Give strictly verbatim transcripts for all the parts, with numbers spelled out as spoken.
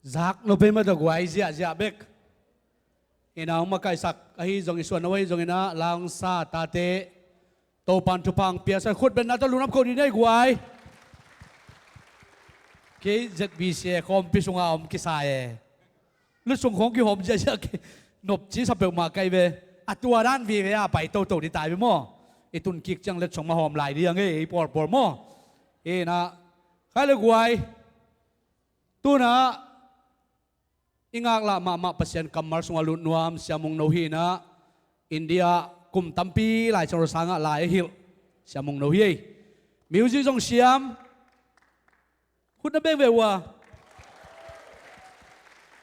Zak lo pei mah tawh guai, ziahziah bek. Ina hong makaihsak ahi zong, i suan lo ahi zong ina, la hong sa tate Topan thupha hong piaksak. Khut bengna tawh lungdam ko dih ni ei guai. Kei Z B C a khawmpi sungah om kisa e. Lusung khawng kihawm ziahziah kei. Nopci sa peuhmah ka hi ve. A tua dan vive a pai toto dih ta hi ve maw. I tun kik ciang letsong mah hawm lai dih a ngei ei pawlpawl maw. Ina, khai le guai. Tunah i ngaklah mahmah Pasian kammal sungah lut nuam Sia Mung No hi inah, India kum tampi Lai Siangtho sangah lai a hilh Sia Mung No hi ei. Music zong siam. Khut na beng ve uh a.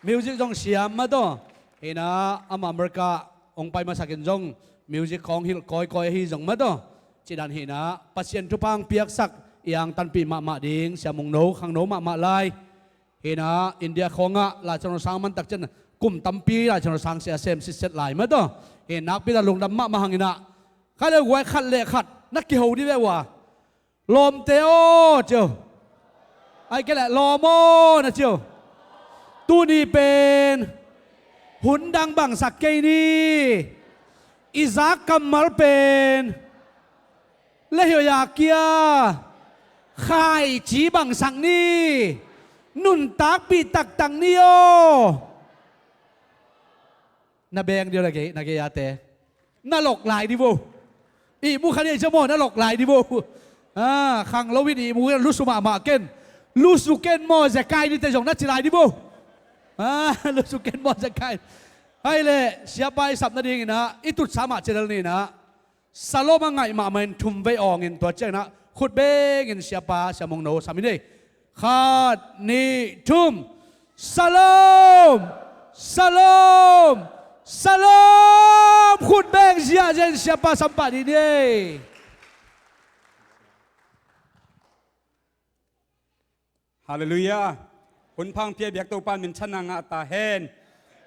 Music zong siam mah tawh. Inah amah America hong pai masak in zong music khawng hilh kawikawi ahi zong mah tawh. Cidan hi inah Pasian thupha hong piaksak, i angtanpih mahmah ding Sia Mung No, khangno mahmah lai. Hi inah India khawngah Lai Siangtho sang mantak ciang kum tampi Lai Siangtho sang sia sem sitset lai mah tawh. Hi nakpi tak lungdam mahmah hang inah. Khat le guai, khat le khat na kiho dih ve uh a. Lawmte aw ci o. Ai kei leh lawm aw na ci o. Tuni pen hun dang bangsak kei ni. I zak kammal pen le hioia kia khaici bangsak ni. Nuntakpih taktak ni aw. Na beng dih uh na gei, na gei ate. Na lok lai dih vo. Ihmu kha ni ei cia maw, na lok lai dih vo. Ah, khanglo in ihmu in lusu mahmah ken. Lusu ken maw zekai ni te zong na ci lai dih vo. Ah, lusu ken maw zekai. Hai le siapa i sap nading inah i tutsa mah cia lel ni inah. Salom a ngaih mahmah in thum vei awng in tua ciang inah khut bengin siapa Sia Mung No sam in ei. Khat, nih, thum. Salom! Salom! Salom! Khut beng ziahziah in siapa sam pah dih ni ei. Halleluiah. Hun pha hong pia biak Topa in minthanna ngah ta hen.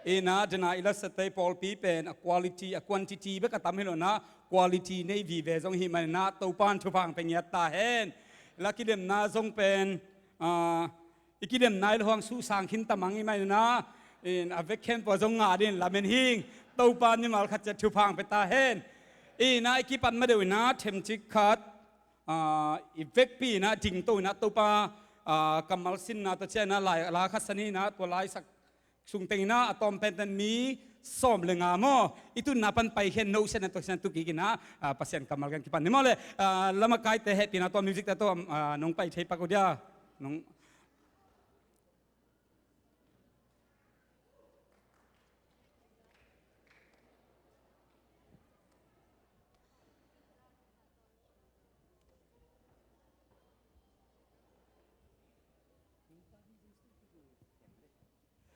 Inah dena i lasate pawlpi pen a quality, a quantity bek a tam hi lo inah quality nei vive zong hi man inah Topa in thupha hong pia ngiat ta hen. La kidemna zong pen, ah, i kidemna i lo hang suhsang khin ta mang i man inah. In a vek khempeuh zong ngah ding in lamen hing. Topa in mimal khat ciat thupha hong pia ta hen. Inah i kipat ma deuh inah themcik khat Ah, i vekpi inah dingto inah Topa, ah, kammal sinna tawh ciah inah lai, la khat sa ni inah tua laisak sung teng inah a tawm penten mi sawm le nga maw, i tunna pan paikhia in no siatna tawh siatna tu kik inah, ah, Pasian kammal gen kipan ni maw le, ah, lamakaite hehpihna tawh music te tawh, ah, nong pai thei pak uh dia. Nong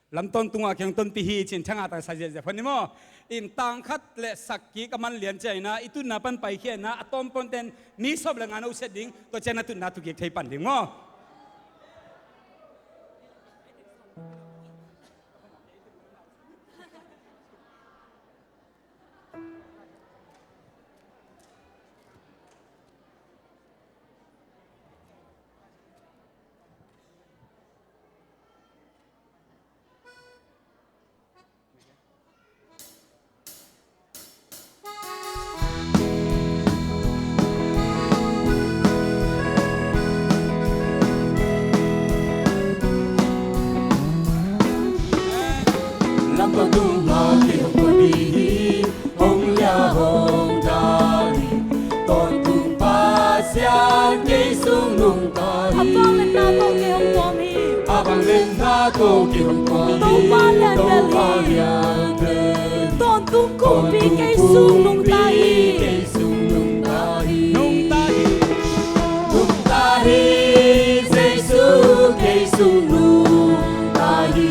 Lam tawntungah keng tonpih hi cin thangah tangsa ziahziah phot ni maw? In tang khat le sak kik a man lian ciah inah i tunna pan paikhia inah a tawm ponten mi sawm le nga no siat ding, tua ciah na tunna tu kik thei pan ding maw? Lam tawh tung ma kei hong tua dih hi. Hong lia hong dal hi, tawntung Pasian kei sung nungta hi. A vangliatna tawh kei hong kuam hi. A vangliatna tawh kei hong kuam hi. Topa lianbel hi. Topa lianbel. Tawntung kumpi kei sung nungta hi. Kei sung nungta hi. Nungta hi. Nungta hi. Jesu kei sung nungta hi.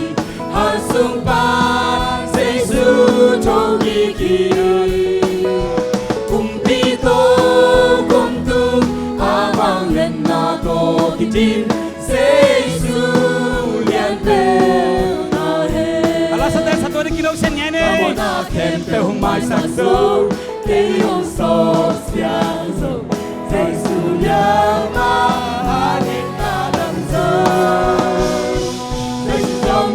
Hang sung pan Jesu thokik hi. Kumpi tawh kumtung a vangliatna tawh kidim Jesu lianbel na hi. A lasate sa tua ding kilo sian ngai ni. A mawhna khempeuh hong maisak zo. Kei hong sawlsiang zo. Jesu liang mah a gik a dam zo. Jesu zong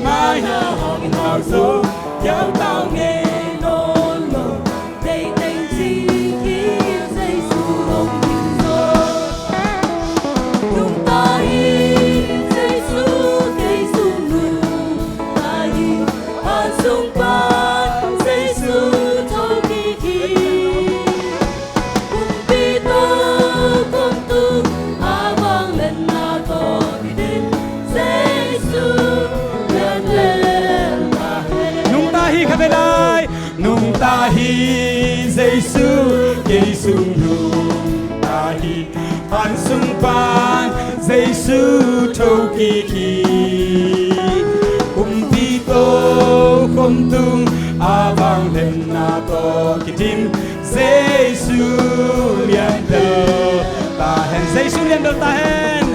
Jesu thokik hi. Kumpi tokhom tung a vangliatna tawh kidim. Jesu lianbel ta hen. Jesu lianbel ta hen.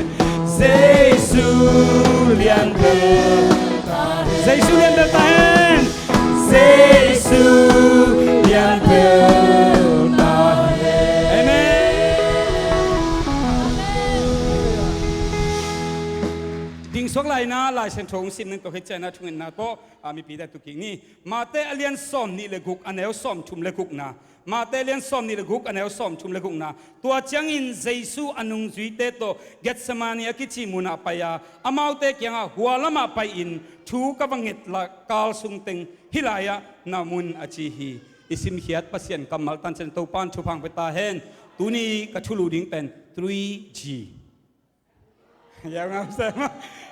Jesu lianbel ta hen. Jesu lianbel ta hen. Jesu lianbel ta hen. Amen. Dingsuak lai-in ah Lai Siangtho hong sim ning tawh khit ciangin ah thungetna tawh, a, mipite tu kik ni. Mate a lian sawm nih le guk, a neu sawm thum le gukna. Mate a lian sawm nih le guk, a neu sawm thum le gukna. Tua ciangin Jesu a nungzuite tawh Gethsemane a kici munah pai a, amaute kiangah, hua lamah pai-in thu ka va nget la kal sung teng hih lai-ah na mun, a ci hi. I simkhiat Pasian kammal tan ciang Topa'n thupha hong pia ta hen. Tuni ka thulu ding pen three G.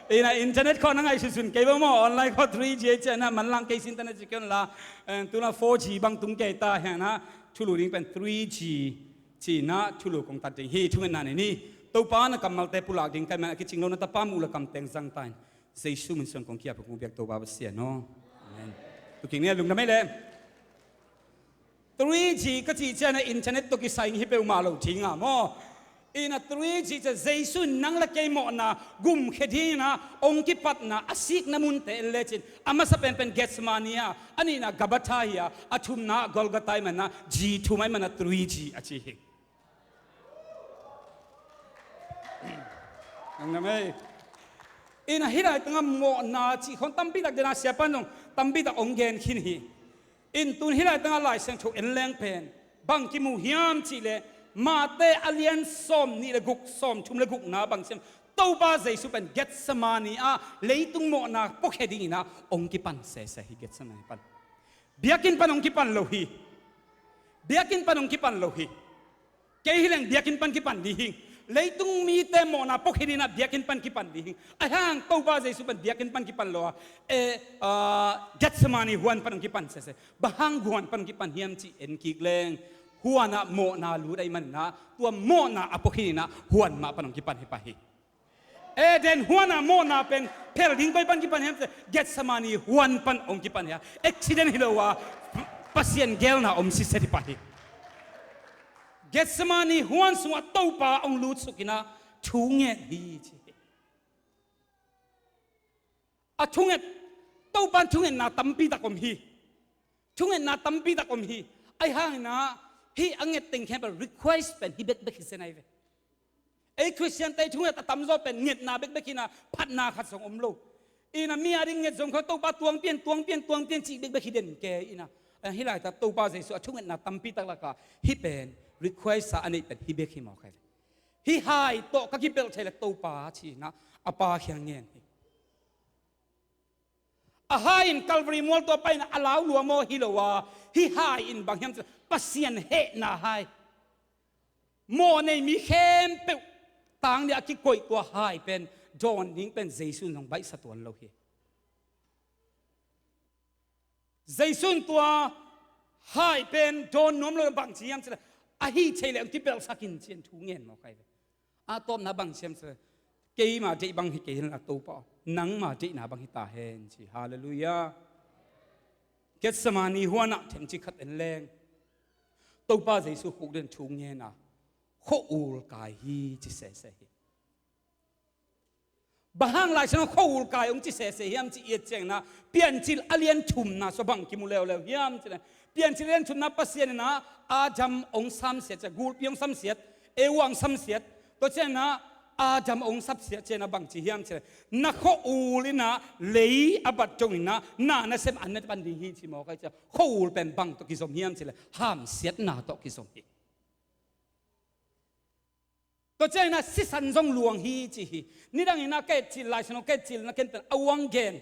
Ina internet khawng na ngaihsut sun kei bang maw, online khawng three G ciangin ah manlang kei sin internet ci kei un la, eh, tu-in ah four G bang tung kei ta hen ah, thulu ding pen three G ci-in ah thulu kong tan ding hi. Thungetna nei ni. Topa na kammalte pulak ding ka hih man a kicing lo na tapa muh le kam teng zang ta in. Jesu min suang kong ki-ap kong biak Topa Pasian aw. Amen. Tu kik ni, lungdam ei leh. Three G ka cih ciangin ah internet tawh kisai hi peuhmah lo ding a maw. Ina three G ciang Jesu in nang le kei mawhna gumkhia dingin ah hong kipatna a sikna munte en lecin, a masa penpen Gethsemane a, a nihna Gabbatha hi a, a thumna Golgotha ahih manin ah, G thum ahih manin ah three G a ci hi. Ina hih laitangah mawhna cih khawng tampi tak den a, siapa'n zong tampi tak hong gen khin hi. In tu-in hih laitangah Lai Siangtho en leng pen bang kimu hiam cih leh, Mate a lian sawm nih le guk, sawm thum le gukna bang ci hiam, Topa Jesu pen Gethsemane ah leitung mawhna puakhia dingin ah hong kipan sese hi. Gethsemane pan, biakinn pan hong kipan lo hi. Biakinn pan hong kipan lo hi. Kei hi leng biakinn pan kipan ding hi. Leitung mite mawhna puakhia dingin ah biakinn pan kipan ding hi. Ahih hang Topa Jesu pen biakinn pan kipan lo a, eh, ah, Gethsemane huan pan hong kipan sese. Bang hang huan pan hong kipan hiam cih en kik leng, huan ah mawhna lut ahih manin ah, tua mawhna a puakhia dingin ah huan mah pan hong kipan hi pah hi. Eden huan ah mawhna pen phel ding koi pan kipan hiam cih leh, Gethsemane huan pan hong kipan hi a, accident hi lo a, Pasian geelna om siset hi pah hi. Gethsemane huan sungah Topa hong lutsuk in ah thunget hi ci hi. A thunget, Topa'n thungetna tampi tak om hi. Thungetna tampi tak om hi. Ahih hangin ah hih a nget teng khempeuh request pen hih bekbek hi zen ahi ve. Ei Khristiante thunget a tamzaw pen ngetna bekbek hi-in ah phatna khat zong om lo. Ina mi a ding nget zong khawng Topa tuang pian, tuang pian, tuang pian cih bekbek hi den kei ina. Hih laitak Topa Jesu a thungetna tampi tak lakah hih pen request a a neih pen hih bek hi mawk ahi ve. Hih hai tawh ka kipelh thei leh Topa ci-in ah a Pa kiang ngen hi. A hai in Calvary mual tawh a pai-in a lau lua maw hi lo a, hih hai in bang hiam cih leh Pasian hehna hai. Mawh nei mi khempeuh tang dingin a kikoih tua hai pen dawn ding pen Jesu in zong baihsa tuan lo hi. Jesu in tua hai pen dawn nuam lo, bang ci hiam cih leh, ahi thei leh hong kipelhsak in ci-in thu ngen mawk ahi ve. A tawpna bang ci hiam cih leh, keima deih bang hi kei hen la Topa aw, nangma deihna bang hi ta hen ci. Halleluiah. Gethsemane huan ah themcik khat en leng, Topa Jesu khukdin thu ngen a, khua-ul kai hi ci sese hi. Bang hang Lai Siangtho khua-ul kai hong ci sese hiam cih i et ciangin ah, Piancil a lian thumna sungah bang kimu leuleu hiam cih leh, Piancil a lian thumna Pasian in ah Adam hong samsiat ciang, gulpi hong samsiat, Eva hong samsiat, tua ciangin ah Adam hong samsiat ciangin ah bang ci hiam cih leh, na khua-ul in ah lei a bat dongin ah na nasem an na pan ding hi ci mawk ahi ciang, khua-ul pen bang tawh kizom hiam cih leh, hamsiatna tawh kizom hi. Tua ciangin ah sisan zong luang hi ci hi. Nidangin ah ka etcil, Lai Siangtho ka etcil na ken pen a uang gen,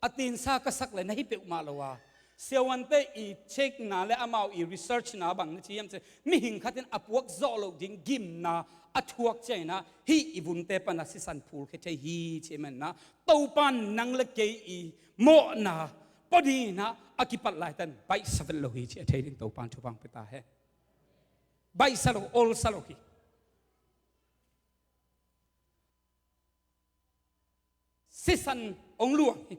a tinsa ka sak leh na hi peuhmah lo a, siavuante i checkna leh amau i researchna bang na ci hiam cih leh, mihing khat in a puak zawh loh ding gimna a thuak ciangin ah hih i vunte pan ah sisan phulkhia thei hi ci ahih manin ah, Topa'n nang leh kei i mawhna pua dingin ah a kipat laitak baihsa vet lo hi cih a thei dingin Topa'n thupha hong pia ta hen. Baihsa lo, olsa lo hi. Sisan hong luang hi.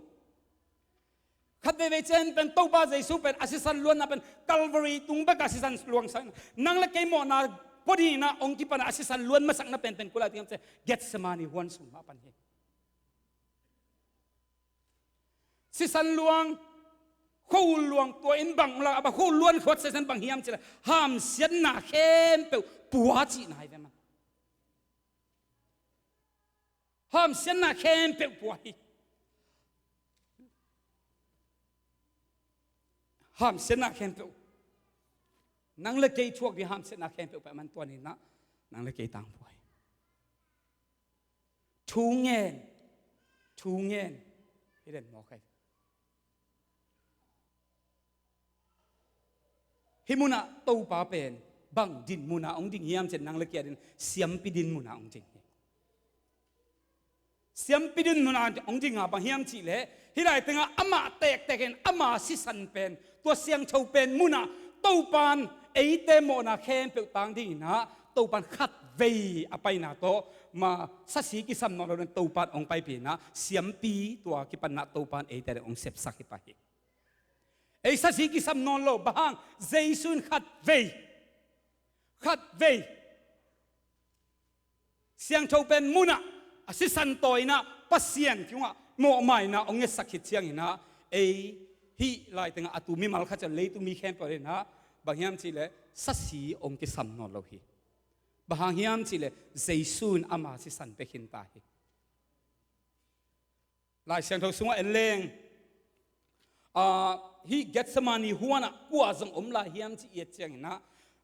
Khat veivei ciang pen Topa Jesu pen a sisan luanna pen Calvary tung bek a sisan luangsak. Nang le kei mawhna pua dingin ah hong kipan a sisan luan masakna penpen kua lai ding hiam cih leh Gethsemane huan sung mah pan hi. Sisan luang, khuahun luang, tua in bang la, a ba khuahun luan khuat sisan bang hiam cih leh hamsiatna khempeuh pua cihna hi ve maw. Hamsiatna khempeuh pua hi. Hamsiatna khempeuh. Nang le kei thuak ding hamsiatna khempeuh pia man tua ni-in ah nang le kei tang pua hi. Thu ngen, thu ngen. Hi den mawk hi. Hih munah Topa pen bang din munah hong ding hiam cih leh nang le kei a ding siampi din munah hong ding hi. Siampi din munah hong ding a bang hiam cih leh hih lai tengah amah tektek in ama sisan pen, tua siangtho pen munah Topan eite mawhna khempeuh tang dingin ah Topan khat vei a paina tawh ma sasi kisam nawn lo in Topan hong paipih in ah siampi tua kipan ah Topan eite hong sepsak hi pah hi. Ei sasi kisam nawn lo, bang hang, Jesu in khat vei, khat vei siangtho pen munah a sisan tawi in ah Pasian kiangah mawhmaina hong ngetsak khit ciangin ah ei hih lai tengah a tu mimal khat ciang leitung mi khempeuh in ah bang hiam cih leh sasi hong kisam nawn lo hi. Bang hang hiam cih leh Jesu in ama sisan pia khin ta hi. Lai Siangtho sungah en leng, ah, hih Gethsemane huanah kua zong om lai hiam ci i et ciangin ah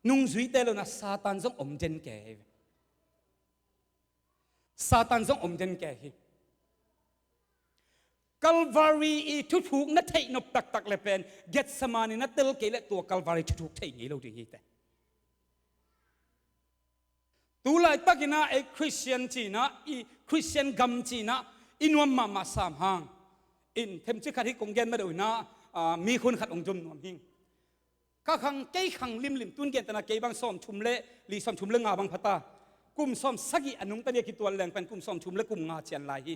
nungzuite lo-in ah Satan zong om den kei hi. Satan zong om den kei hi. Calvary i thuthuk na theih nop taktak le pen Gethsemane na tel kei leh tua Calvary thuthuk thei ngei lo ding hi teh. Tu laitakin ah ei Christian ci-in ah, i Christian gam ci-in ah i nuam mahmah sam hang. In themcik khat hih kong gen ma deuh in ah, ah, mi khun khat hong zum nuam hing. Ka khang, kei khang limlim, tun gentehna kei bang sawmthum le li, sawmthum le nga bang pha ta. Kum sawmsagih a nungta ni a kituat leng pen kum sawmthum le kum nga cian lai hi.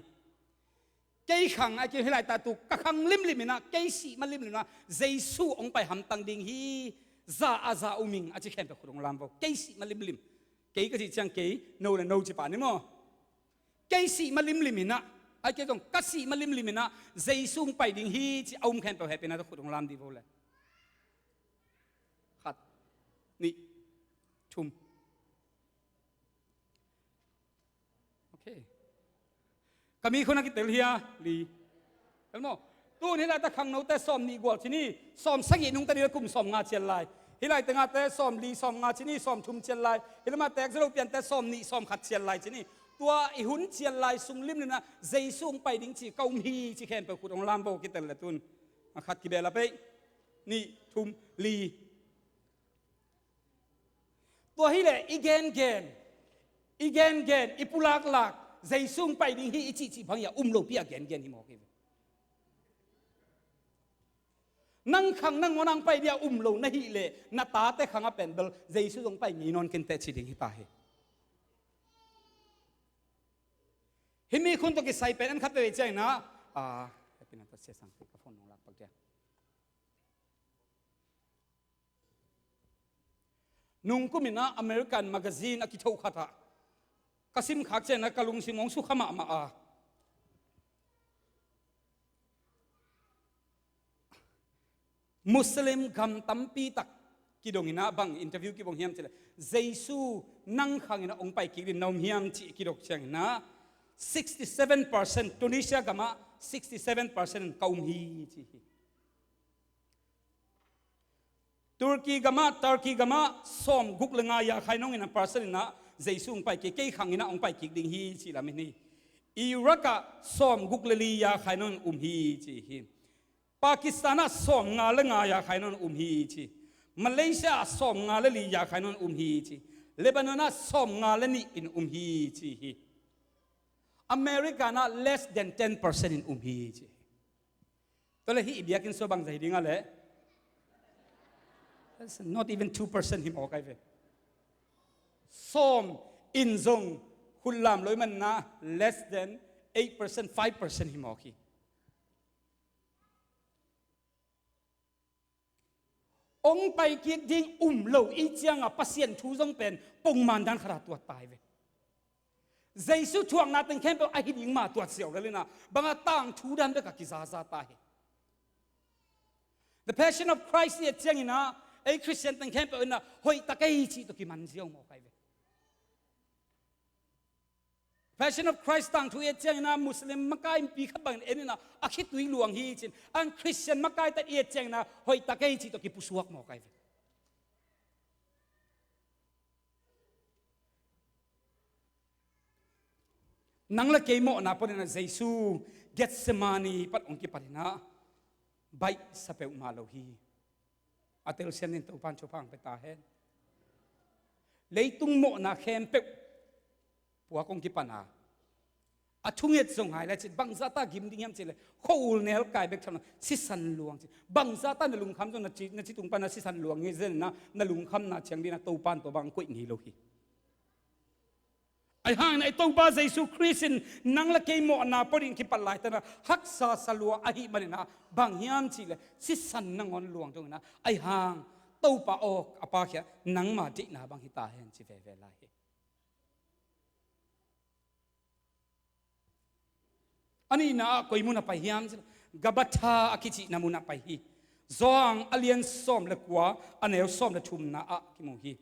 Kei khang a kei hih laitak tu ka khang limlim in ah, kei sih ma limlim in ah Jesu hong pai hamtang ding hi. Za a za um ing a ci khempeuh khut hong lam vo. Kei sih ma limlim. Kei ka cih ciang kei, no le no ci pah ni maw. Kei sih ma limlim in ah, a kei zong ka sih ma limlim in ah Jesu hong pai ding hi ci a um khempeuh hehpihna tawh khut hong lam dih vo le. Khat, nih, thum. Ok. Ka mi khun a kitel hi a, li. Tel maw? Tun hih laitak khangnote sawmnih gual ci ni, sawmsagih nungta ni le kum sawmnga cian lai. Hih lai tengahte sawmli, sawmnga ci ni, sawmthum cian lai. Hih lamah tek zalo piante sawmnih, sawmkhat cian lai ci ni. Tua i hun cian lai sung limlim in ah Jesu hong pai ding ci ka um hi ci khempeuh khut hong lam vo kitel le tun. A khat kibel a pei. Nih, thum, li. Tua hileh i gengen, i gengen, i pulaklak, Jesu hong pai ding hi i cihcih bang hi a um lopi a gengen hi mawk hi ve. Nang khang nangawn hong pai ding a um lo na hih leh na tate khang a pen bel Jesu zong pai ngei nawn kei inteh ci ding hi ta hi. Hih mi khun tawh kisai pen an khat veve ciangin ah, ah, happy na ta sia sang ka phone nong lak pak dia. Nungkum in ah American magazine a kitho khat ah ka sim khak ciangin ah ka lungsim hong sukha mahmah a. Muslim gam tampi tak kidong in ah bang interview kibang hiam cih leh, Jesu nang khang in ah hong pai kik ding na um hiam cih kidong ciangin ah sixty seven percent, Tunisia gam ah sixty seven percent in ka um hi ci hi. Turkey gam ah, Turkey gam ah sawmguk le nga ya khai nong in ah percent in ah Jesu hong pai kik, kei khang in ah hong pai kik ding hi ci lam in hi. Iraq ah sawmguk le li ya khai nong um hi ci hi. Pakistan ah sawmnga le nga ya khai nong um hi ci. Malaysia ah sawmnga le li ya khai nong um hi ci. Lebanon ah sawmnga le nih in um hi ci hi. America ah less than ten percent in um hi ci hi. Tua leh hih i biakinn sung bangzah hi ding a leh? That's not even two percent hi mawk ai ve. Sawm in zong khut lam lo i man in ah less than eight percent, five percent hi mawk hi. Hong paikik ding um lo i cianga Pasian thu zong pen pongman dan khata tuat ta hi ve. Jesu thuakna teng khempeuh ahi ding mah tuat ziau lel inah banga tangthu dan beka kizaza ta hi. The Passion of Christ i et cianginah ei Christian teng khempeuh inah hoihtak ei cih tawh kiman ziau mawk ahi ve. Passion of Christ tangthu i et cianginah Muslim makai mipi khat bangin en inah a khitui luang hi cin, an Christian makai tat i et cianginah hoihtak ei cih tawh kipusuak mawk ahi ve. Nang le kei mawhna paninah Jesu Gethsemane pan hong kipaninah baihsa peuhmah lo hi. A telsiam nin Topan thupha hong pia ta hen. Leitung mawhna khempeuh puak hong kipana a thunget zong hai le cin bangzahta gim ding hiam cile, khua-ul nelkai bek tham lo sisan luang cin bangzahta na lungkham zong na ci, na ci tung pana sisan luang hi zenna na lungkhamna ciang dina Topan tua bang koih ngei lo hi. Ahi hangin ei Topa Jesu Khrist in nang le kei mawhna pawh ding kipat laitana haksa salua ahi manina bang hiam cihleh sisan nangawn luang dongina ahi hang Topa aw a Pa khia nangma deihna bang hita hen ci veve lai hi. A nihna ah koi munah pai hiam cihleh Gabatha a kicihna munah pai hi. Zawhang a lian sawm le kua a neu sawm le thumna ah kimu hi.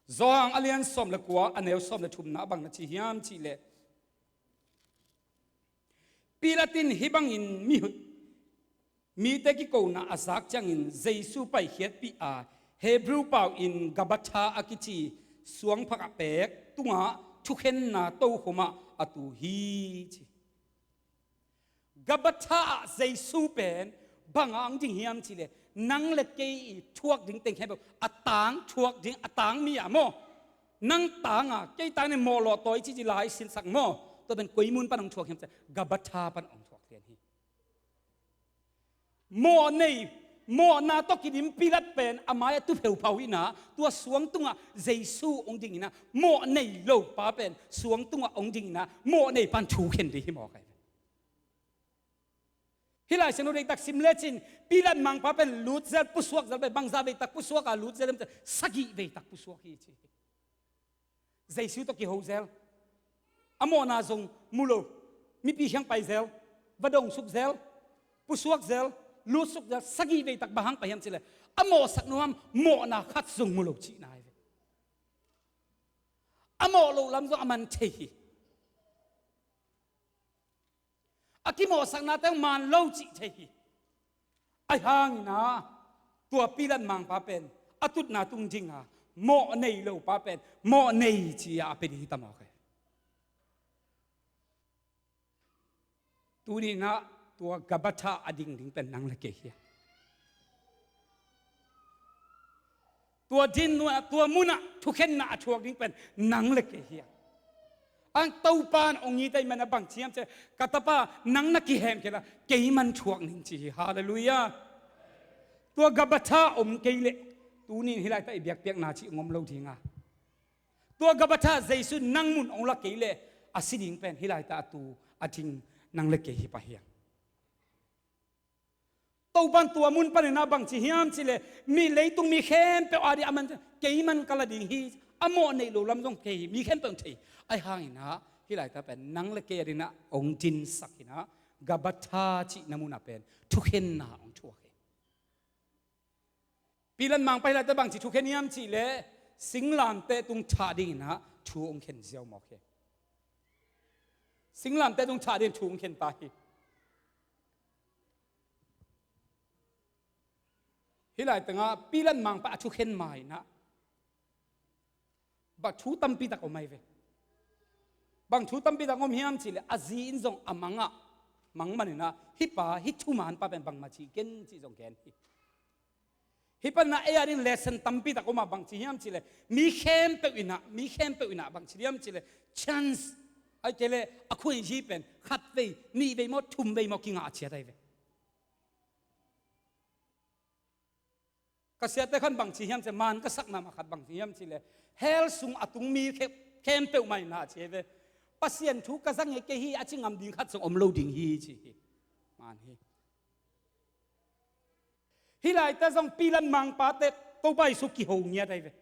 Zawhang a lian sawm le kua a neu sawm le thumna ah bang na ci hiam cihleh Pilat in hih bangin mi, mite kikona a zak ciangin Jesu paikhiatpih a Hebrew pau in Gabatha a kici suangphak a pek tungah thukhenna tokhomah a tu hi ci. Gabatha ah Jesu pen banga ang ding hiam cihleh nang le kei i thuak ding teng khempeuh a tang thuak ding a tang mi ah maw? Nang tanga kei tangin mawhlawh tawi cici lai sinsak maw? Tua pen koi mun pan ang thuak hiam cihleh Gabatha pan ang thuak lian hi. Mawh nei, mawhna tawh kidim Pilat pen a mai-ah tu pheuphau inah tua suang tungah Jesu hong dinginah mawh nei lo pa pen suang tungah hong dinginah mawh nei pan thukhen ding hi mawk ahi. Hih Lai Siangtho deihtak sim lecin Pilat mangpa pen lutzel pusuakzel pen bangza veitak pusuak a lutzel em sagih veitak pusuak hi ci. Jesu tawh kihozel a mawhna zong mu lo, mipi khiang paizel, va dongsukzel, pusuakzel, lutsukzel sagih veitak bang hang pai hiam cihleh a mawhsak nuam mawhna khat zong mu lo cihna hi ve. A mawh loh lam zong a man thei hi. A kimawhsaknate man lo cih thei hi. Ahi hangina tua Pilat mangpa pen a tutna tung dinga mawh nei lo pa pen mawh nei ci-a a pia ding hi ta mawk hi. Tuninah tua Gabatha a ding ding pen nang le kei hi a. Tua din nuah tua munah thukhenna a thuak ding pen nang le kei hi a. Ang Topan ong it a i mana bang ci hiam cihleh ka tapa nang na kihemkhia la kei man thuak ning ci hi. Halleluiah. Tua Gabatha om kei leh tunin hih laitah i biakpiakna cih ngom lo dinga. Tua Gabatha Jesu nang mun ong la kei leh a si ding pen hih laitah a tu a ding nang le kei hi pah hiang. Topan tua mun paninah bangci hiam cihleh mi leitung mi khempeuh a dih a man kei man ka la ding hi. A mawh neih lo lam zong kei hi mi khempeuh thei. Ahi hanginah hih laitah pen nang le kei a dinah ong dinsak hinah Gabatha cihna munah pen thukhenna ong thuak hi. Pilat mangpa hih laitah bangci thukhen hiam cihleh singlamteh tung thah dinginah thu ong khen ziau mawk hi. Singlamteh tung thah dingin thu ong khen ta hi. Hih laitangah Pilat mangpa a thukhen mainah bang thu tampi tak om ahi ve. Bang thu tampi tak om hiam cihleh a zi in zong a mangah mang maninah hih pa hih thuman pa pen bangmah cih ken cih zong gen hi. Hih panah ei a ding lesson tampi tak om a bangci hiam cihleh mi khempeuh inah mi khempeuh inah bangci hiam cihleh chance ai kei leh a khuaizi pen khat vei nih vei maw thum vei maw kingah a ciat ahi ve. Ka siate khan bangci hiam cihleh man ka sakna mah khat bangci hiam cihleh hell sung a tung mi khempeuh mah inah ci ahi ve. Pasian thu ka za ngei kei hi a ci ngam ding khat zong om lo ding hi ci hi. Man hi. Hih laite zong Pilat mangpate Topa Jesu kiho ngiat ahi ve.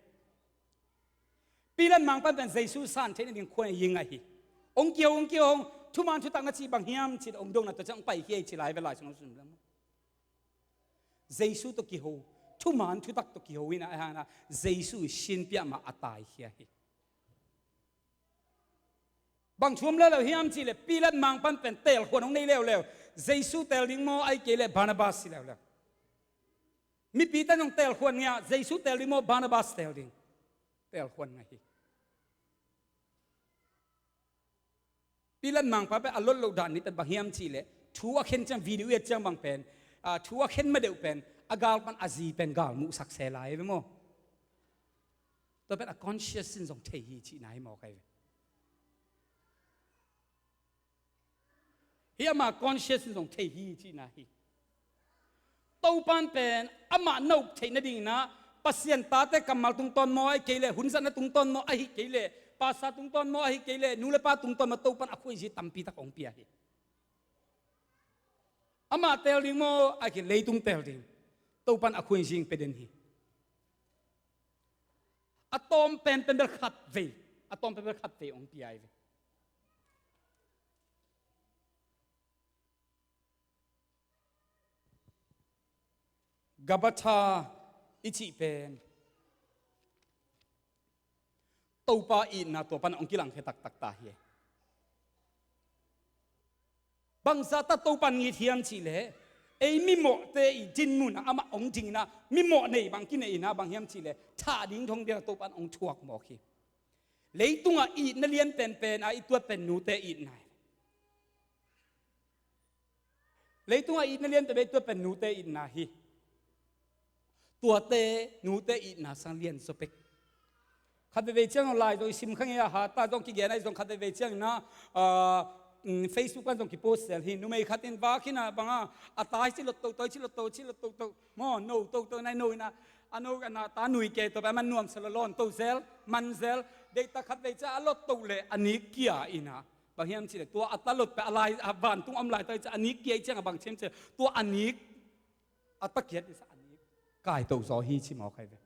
Pilat mangpan pen Jesu san theih nading khua-in a ngah hi. Hong kiho, hong kiho, hong thuman thutak na cih bang hiam cih hong dong na tua ciang hong paikhia hi ci lai ve, Lai Siangtho sung lam. Jesu tawh kiho, thuman thutak tawh kiho hi na, a hang na Jesu i sin piah mah a taikhia hi. Bang thu om leuleu hiam cih leh Pilat mangpan pen teelkhuan hong nei leuleu. Jesu teel ding maw, ahih kei leh Barnabas hi leuleu. Mipite in hong teelkhuan ngiat, Jesu teel ding maw, Barnabas teel ding, teelkhuan ngah hi. Pilat mangpa pen a lot loh dan nih pen bang hiam cih leh thu a khen ciang, video i et ciang bang pen, ah, thu a khen ma deuh pen a gal pan a zi pen gal muhsak se lai ve maw. Tua pen a conscience in zong thei hi cihna hi mawk ahi ve. Hih ama conscience in zong thei hi cihna hi. Topan pen amah na up theih nading in ah Pasian tate kammal tungtawn maw, ahih kei leh hunzatna tungtawn maw, ahih kei leh pastor tungtawn maw, ahih kei leh nu le pa tungtawn maw, Topan a khuaizi tampi tak hong pia hi. Amah teel ding maw, ahih kei leh leitung teel ding, Topan a khuaizi hong pia den hi. A tawm penpen bel khat vei, a tawm penpen bel khat vei hong pia hi ve. Gabatha i cih pen Topa itna tua pan hong kilangkhia taktak ta hi. Bangzah ta Topan it hiam cih leh ei mimawhte i dinmun ah amah hong ding in ah, mimawh nei bang kinei in ah, bang hiam cih leh thah ding thong biak Topan hong thuak mawk hi. Leitungah itna lian penpen a i tuat pen nute itna hi. Leitungah itna lian penpen a i tuat pen nute itna hi. Tuate nute itna sang lian zaw pek. Khat veivei ciang lai zong i sim kha ngei a, ha ta zong kigen ahi zong khat veivei ciang in ah, ah, mm, Facebook pan zong kipost zel hi. Numei khat in vak hi in ah bang a, a ta hi ci lot toto, ci lot toto, ci lot toto. Maw, no toto nai no in ah, a no a na ta nui kei to, a man nuam sa lo lawn to zel, man zel. Deihtak khat vei ciang a lot to leh a nik kia in ah. Bang hiam cih leh tua a ta lot pen a lai, a vantung om lai to hi ciang a nik kia hi ciang a bang hiam cih leh tua a nik a ta kiat i sa a nik kai to zaw hi ci mawk ahi ve.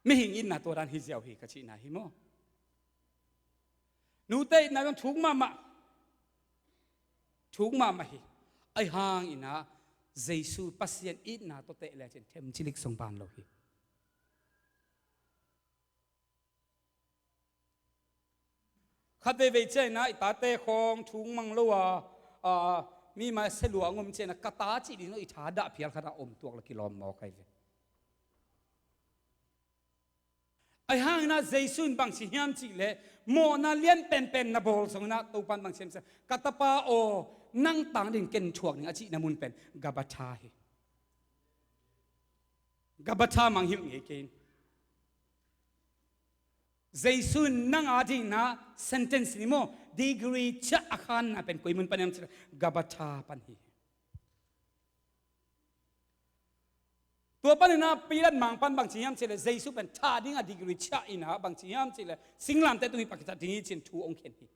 Mihing itna tua dan hi ziau hi ka cihna hi maw. Nute itna zong thuk mahmah. Thuk mahmah hi. Ahi hang in ah Jesu Pasian itna tawh teh lecin themcilik zong ban lo hi. Khat veivei ciang in ah i tate khawng thuk mang lo a, a, mi mai se lua ngom ciang in ah ka ta cih ding lo i tha dah phial khat a om tuak la kilawm mawk ahi ve. Ahi hang in ah Jesu in bang ci hiam cih leh mawhna lian penpen na bawl zong in ah Topan bang ci hiam cih leh, ka tapa aw, nang tang ding ken thuak ding a cihna mun pen Gabatha hi. Gabatha mangngilh ngei kei in. Jesu in nang a ding in ah sentence ni maw, degree ciah a khanna pen koi mun pan hiam cih leh Gabatha pan hi. Tua pan in ah Pilat mang pan bang ci hiam cih leh Jesu pen thah ding a degree ciah in ah bang ci hiam cih leh singlamteh tung hi pakichat ding hi ci in thu hong khen hi.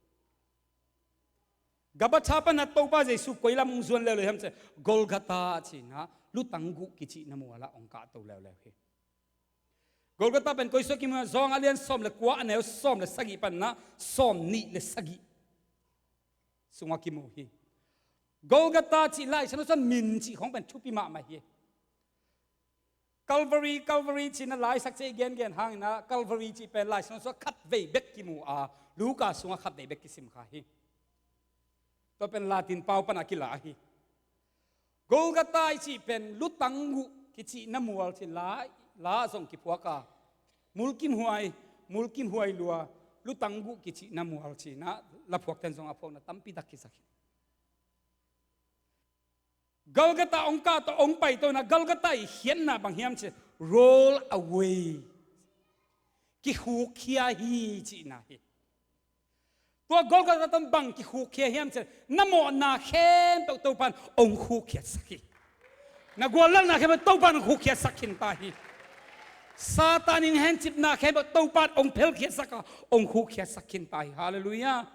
Gabatha pan ah Topa Jesu koi lam hong zuan leuleu hiam cih leh Golgotha ci in ah lutang guh kicihna mual ah hong kahto leuleu hi. Golgotha pen koi sungah kimu hiam cih leh Zawng a lian sawm le kua a neu sawm le sagih pan ah sawm nih le sagih sungah kimu hi. Golgotha cih Lai Siangtho sungah min cih khawng pen thupi mahmah hi. Calvary, Calvary ci in ah Lai Siangtho i gengen hang in ah Calvary cih pen Lai Siangtho sungah khat vei bek kimu a, Luka sungah khat vei bek kisim kha hi. Tua pen Latin pau pan a kila hi. Golgotha i cih pen lutang guh kicihna mual ci in la, la zong kiphuak a, mulkimhuai, mulkimhuai lua, lutang guh kicihna mual ci in ah laphuakte'n zong a phuakna tampi tak kisak hi. Golgotha hong kah tawh hong pai to in ah Golgotha i khiatna bang hiam cih leh roll away. Kikhukkhia hi cihna hi. Tua Golgotha tawh bang kikhukkhia hiam cih leh na mawhna khempeuh Topan hong khukkhiatsak hi. Na guallelhna khempeuh Topan hong khukkhiatsak khin ta hi. Satan in hencipna khempeuh Topa in hong phelkhiatsak a, hong khukkhiatsak khin ta hi. Halleluiah.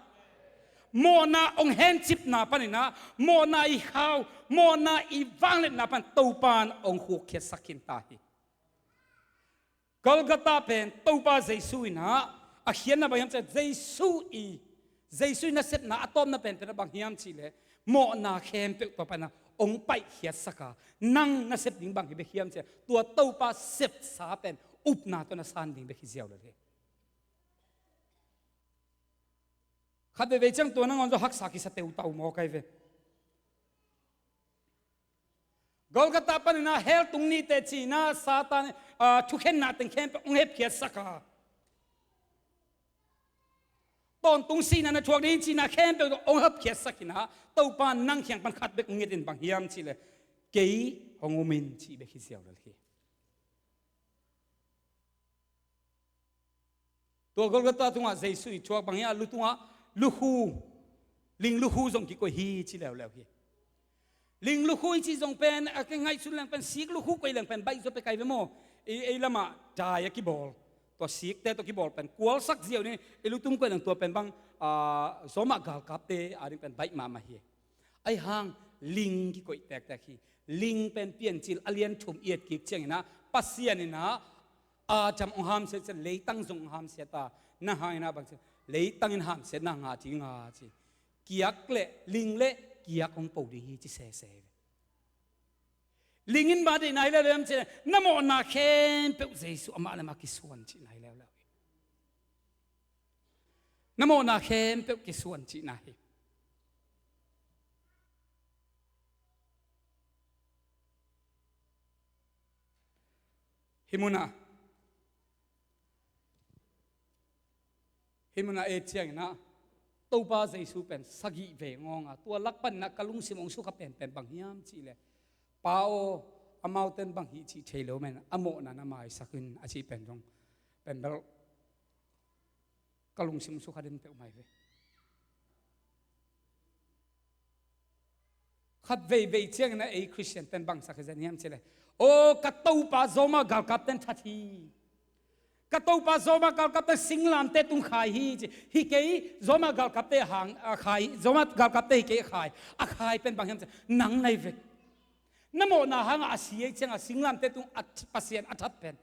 Mawhna hong hencipna panin ah, mawhna i khau, mawhna i vangliatna pan Topa in hong khukkhiatsak khin ta hi. Golgotha pen Topa Jesu in ah a khiatna bang hiam cih leh Jesu i, Jesu i nasepna a tawpna pen pen a bang hiam cih leh mawhna khempeuh tua pan ah hong paihkhiatsak a, nang na sep ding bang hi bek hiam cih leh tua Topa sepsa pen upna tawh na san ding bek hi ziau lel hi. Khat veivei ciang tua nangawn zong haksa kisa teutau maw kai ve. Golgotha panin ah hell tung ni teh ci-in ah Satan, ah, thukhenna teng khempeuh hong hepkhiatsak a, tawntung sihna na thuak ding hi ci-in ah khempeuh hong hepkhiatsak in ah, Topa nang kiang pan khat bek hong nget in bang hiam cih leh kei hong um in cih bek hi ziau lel hi. Tua Golgotha tungah Jesu i thuak bang hiam, a lu tungah lukhu, ling lukhu zong kikoih hi ci leuleu hi. Ling lukhu i cih zong pen a ka ngaihsun leng pen sik lukhu koih leng pen baih zaw pek ai ve maw. Ei, ei lamah dai a kibawl, tua sikte tawh kibawl pen kualsak ziau ding, ei lutung koih leng tua pen bang, ah, Roma galkapte a ding pen baih mahmah hi. Ahi hang ling kikoih tektek hi. Ling pen Piancil a lian thum i et kik ciangin ah Pasian in ah Adam hong hamsiat ciang leitang zong hong hamsiat a, nang hangin ah bang ci, leitang in hamsiatna ngah ding a ci. Kiak le ling le kiak hong po ding hi ci sese hi. Ling in bang deihna hi leuleu hiam cih leh na mawhna khempeuh Jesu amah le amah kisuan cihna hi leuleu hi. Na mawhna khempeuh kisuan cihna hi. Hih munah, hih munah et ciangin ah Topa Jesu pen sagih vei ngawng a, tua lak panin ah ka lungsim hong sukha penpen bang hiam cih leh, Pa aw, amaute in bang hih cih thei lo manin a mawhna na maisak in a cih pen zong pen bel ka lungsim sukha den peuhmah hi ve. Khat veivei ciangin ah ei Khristian ten bangsak hi zen hiam cih leh, aw, ka Topa Roma galkap ten that hi. Ka Topa Roma galkapte singlamteh tung khai hi ci. Hi kei, Roma galkapte hang a khai, Roma galkapte hi kei a khai. A khai pen bang hiam ci, nang na hi ve. Na mawhna hangah a si ei ciangah singlamteh tung a, Pasian a that pen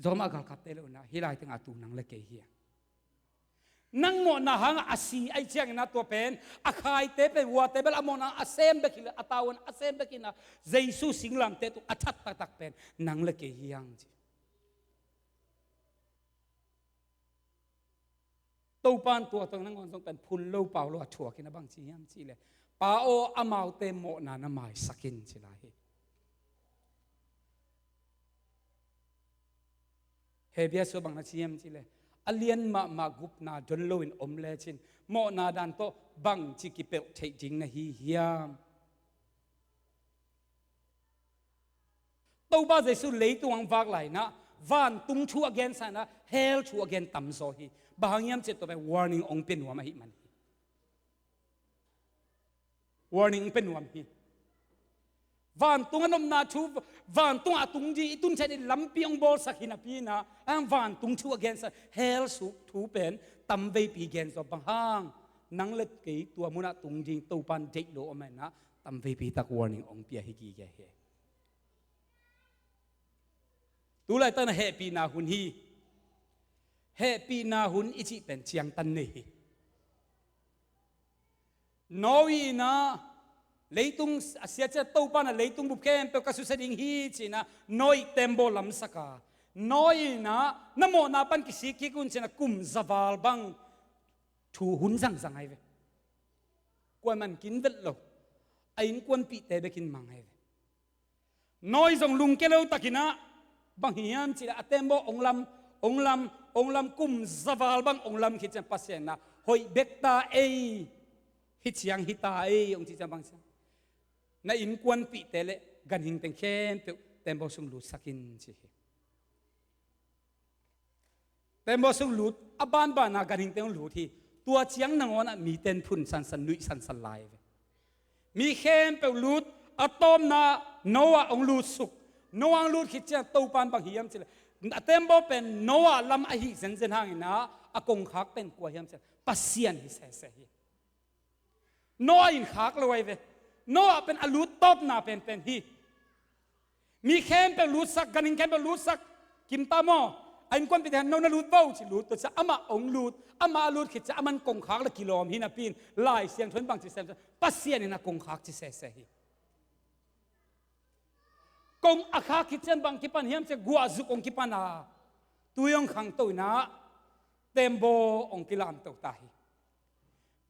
Roma galkapte lo na, hih lai tengah tu nang le kei hi a. Nang mawhna hangah a si ei ciangin ah tua pen a khaite pen huate bel a mawhna a sem bek hi le, a tavuan a sem bek hi na, Jesu singlamteh tung a that taktak pen nang le kei hi hang ci. Topa in tua tawh nangawn zong pen phun lo pau lo a thuak in a bang ci hiam cih leh, Pa aw, amaute mawhna na maisak in ci lai hi. Hebru sung bang na ci hiam cih leh, a lian mahmah gupna don loin om lecin mawhna dan tawh bangci kipelh theih ding na hi hiam? Topa Jesu leitung ah vak lai-in ah vantung thu a gensa-in ah hell thu a gen tamzaw hi. Bang hang hiam cih leh tua pen warning hong pia nuam ahih man hi. Warning hong pia nuam hi. Vantung a nopna thu, vantung a tung ding i tun theih ding lampi hong bawlsak hi napi-in ah, a vantung thu a gensa hell suk thu pen tamveipi genzaw. Bang hang, nang le kei tua munah tung ding Topa in deih lo om in ah tamveipi tak warning hong pia hi gige hi. Tu laitak na hehpihna hun hi. Hehpihna hun i cih pen ciangtan nei hi. Noah in ah leitung a sia ciang Topa in ah leitung bup khempeuh ka susia ding hi ci-in ah Noah tembaw lamsak a, Noah in ah na mawhna pan kisik kik un ci-in ah kum zaval bang thu hun zangzang ahi ve. Kuaman kin vet lo, a innkuanpihte bekin mang ahi ve. Noah zong lungkia lo takin ah bang hiam cih leh a tembaw hong lam, hong lam, hong lam, kum zaval bang hong lam khit ciang Pasian in ah hoih bek ta ei, hi ciang hi ta ei hong cih ciang bang ciang, na innkuanpihte le ganhing teng khempeuh tembaw sung lutsak in ci hi. Tembaw sung lut, a banbana ganhing teng lut hi. Tua ciang nangawn ah mite in phun sansan, nuih sansan lai ve. Mi khempeuh lut, a tawpna Noah hong lutsuk. Noah hong lut khit ciang Topa in bang hiam cih leh, A tembaw pen Noah lam ahi zenzen hangin ah, a kongkhak pen kua hiam cih leh Pasian hi sese hi. Noah in khak lo ahi ve. Noah pen a lut tawpna penpen hi. Mi khempeuh lutsak, ganhing khempeuh lutsak, kim ta maw? A innkuanpihte, no na lut vo ci, lut tua ciang amah hong lut, amah a lut khit ciang aman kongkhak leh kilawm hi napi-in Lai Siangtho in bangci sem, Pasian in a kongkhak ci sese hi. Kong a khak khit ciang bang kipan hiam cih leh guahzuk hong kipan a, tui hong khangto in ah, tembaw hong kilamto ta hi.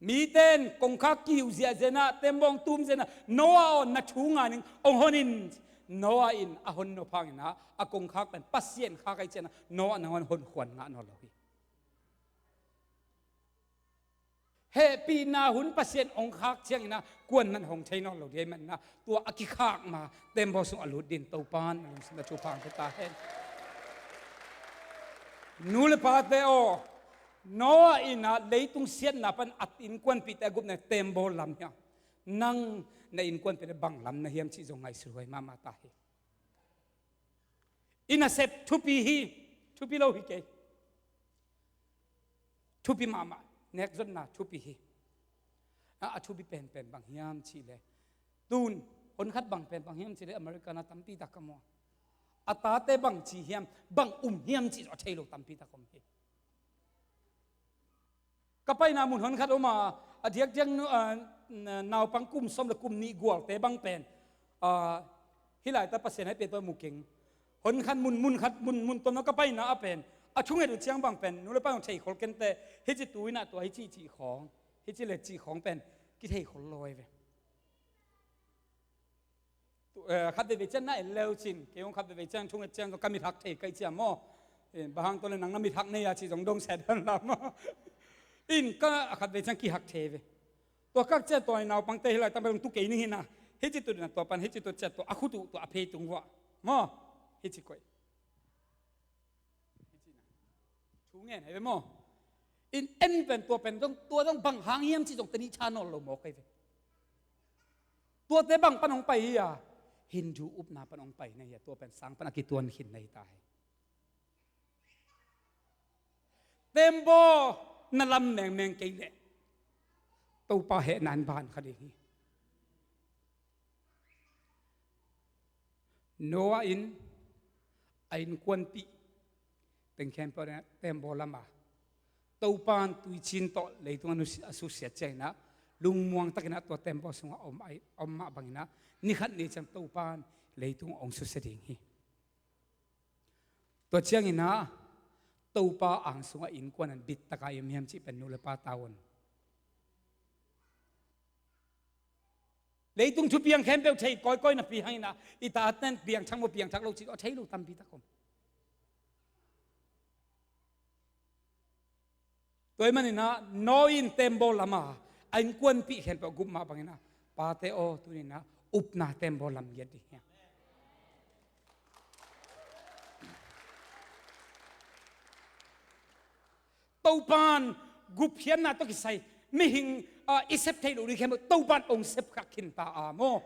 Mite in kongkhak kihiu ziahziah in ah, tembaw hong tum ziah in ah, Noah aw, na thu ngai ning, hong hon in. Noah in a hon nop hangin ah, a kongkhak pen Pasian khak ahih ciangin ah, Noah nangawn honkhuan ngah nawn lo hi. Hehpihna hun Pasian hong khak ciangin ah, kuaman hong thei nawn lo ding ahih manin ah, tua a kikhak ma tembaw sung a lut dingin Topa'n a lungsim a thupha hong pia ta hen. Nu le pate aw, Noah in ah leitung siatna pan a innkuanpihte a gupna tembaw lam hi a, nang na innkuanpihte bang lam na hiam cih zong ngaihsut huai mahmah ta hi. I nasep thupi hi, thupi lo hi kei. Thupi mahmah, nekzonna thupi hi. A, a thupi penpen bang hiam cih leh, tun, honkhat bang pen bang hiam cih leh, America-ah tampi tak ka mu a, a tate bangci hiam, bang um hiam cih zong a thei lo tampi tak om hi. Ka paina mun honkhat om a, a diakdiak nu, a, na-, naupang kum sawm le kum nih gualte bang pen, a, hih laitak Pasian hehpihna tawh mu keng. Honkhat mun, munkhat mun, mun tawmno ka paina ah pen, a thunget uh ciang bang pen, nu le pa in theikhol kei inteh, hici tu in ah tua hici cih khawng, hici le cih khawng pen kitheikhol lo ahi ve. Tu, eh, khat veivei ciang na en le uh cin, kei hong khat veivei ciang thunget ciang ka mit hak thei ka hih ciang maw. Eh, bang hang tawh leh nang na mit hak nei a cih zong dong set hen la maw. In ka a khat vei ciang kihak thei ve. Tua ka hak ciang tua i naupangte hih laitak bel hong tu kei ning hi na. Hici tu ding a tua pan, hici tu ciang tua a khut uh tua a phei tung vuah. Maw, hici koih. Thu ngen hi ve maw. In en pen tua pen zong, tua zong bang hang hiam cih zong teni tha nawn lo mawk ahi ve. Tuate bang pan hong pai hi a, Hindu upna pan hong pai na hi a, tua pen sang pan a kituan khin na hi ta hi. Tembaw na lam mengmeng kei leh Topa hehna in ban kha ding hi. Noah in a innkuanpih teng khempeuh tembaw lam a, Topa in tuicin tawh leitung a nusia, a susia ciangin ah, lungmuang takin ah tua tembaw sungah om, a om mah bangin ah, ni khat ni ciang Topa in leitung hong susia ding hi. Tua ciangin ah, Topa ang sungah innkuan in bittakin i om hiam cih pen nu le pa tau un. Leitung thupiang khempeuh thei kawikawi napi hangin ah, i taten piangthak maw piangthak lo cih a thei lo tampi tak om. Tua ahih manin ah, Noah in tembaw lam a, a innkuanpih khempeuh a gup mah bangin ah, pate aw, tuni in ah upna tembaw lam ngiat ding hi. Topa in gupkhiatna tawh kisai mihing, ah, i sep theih loh ding khempeuh Topa in hong sep kha khin ta a maw,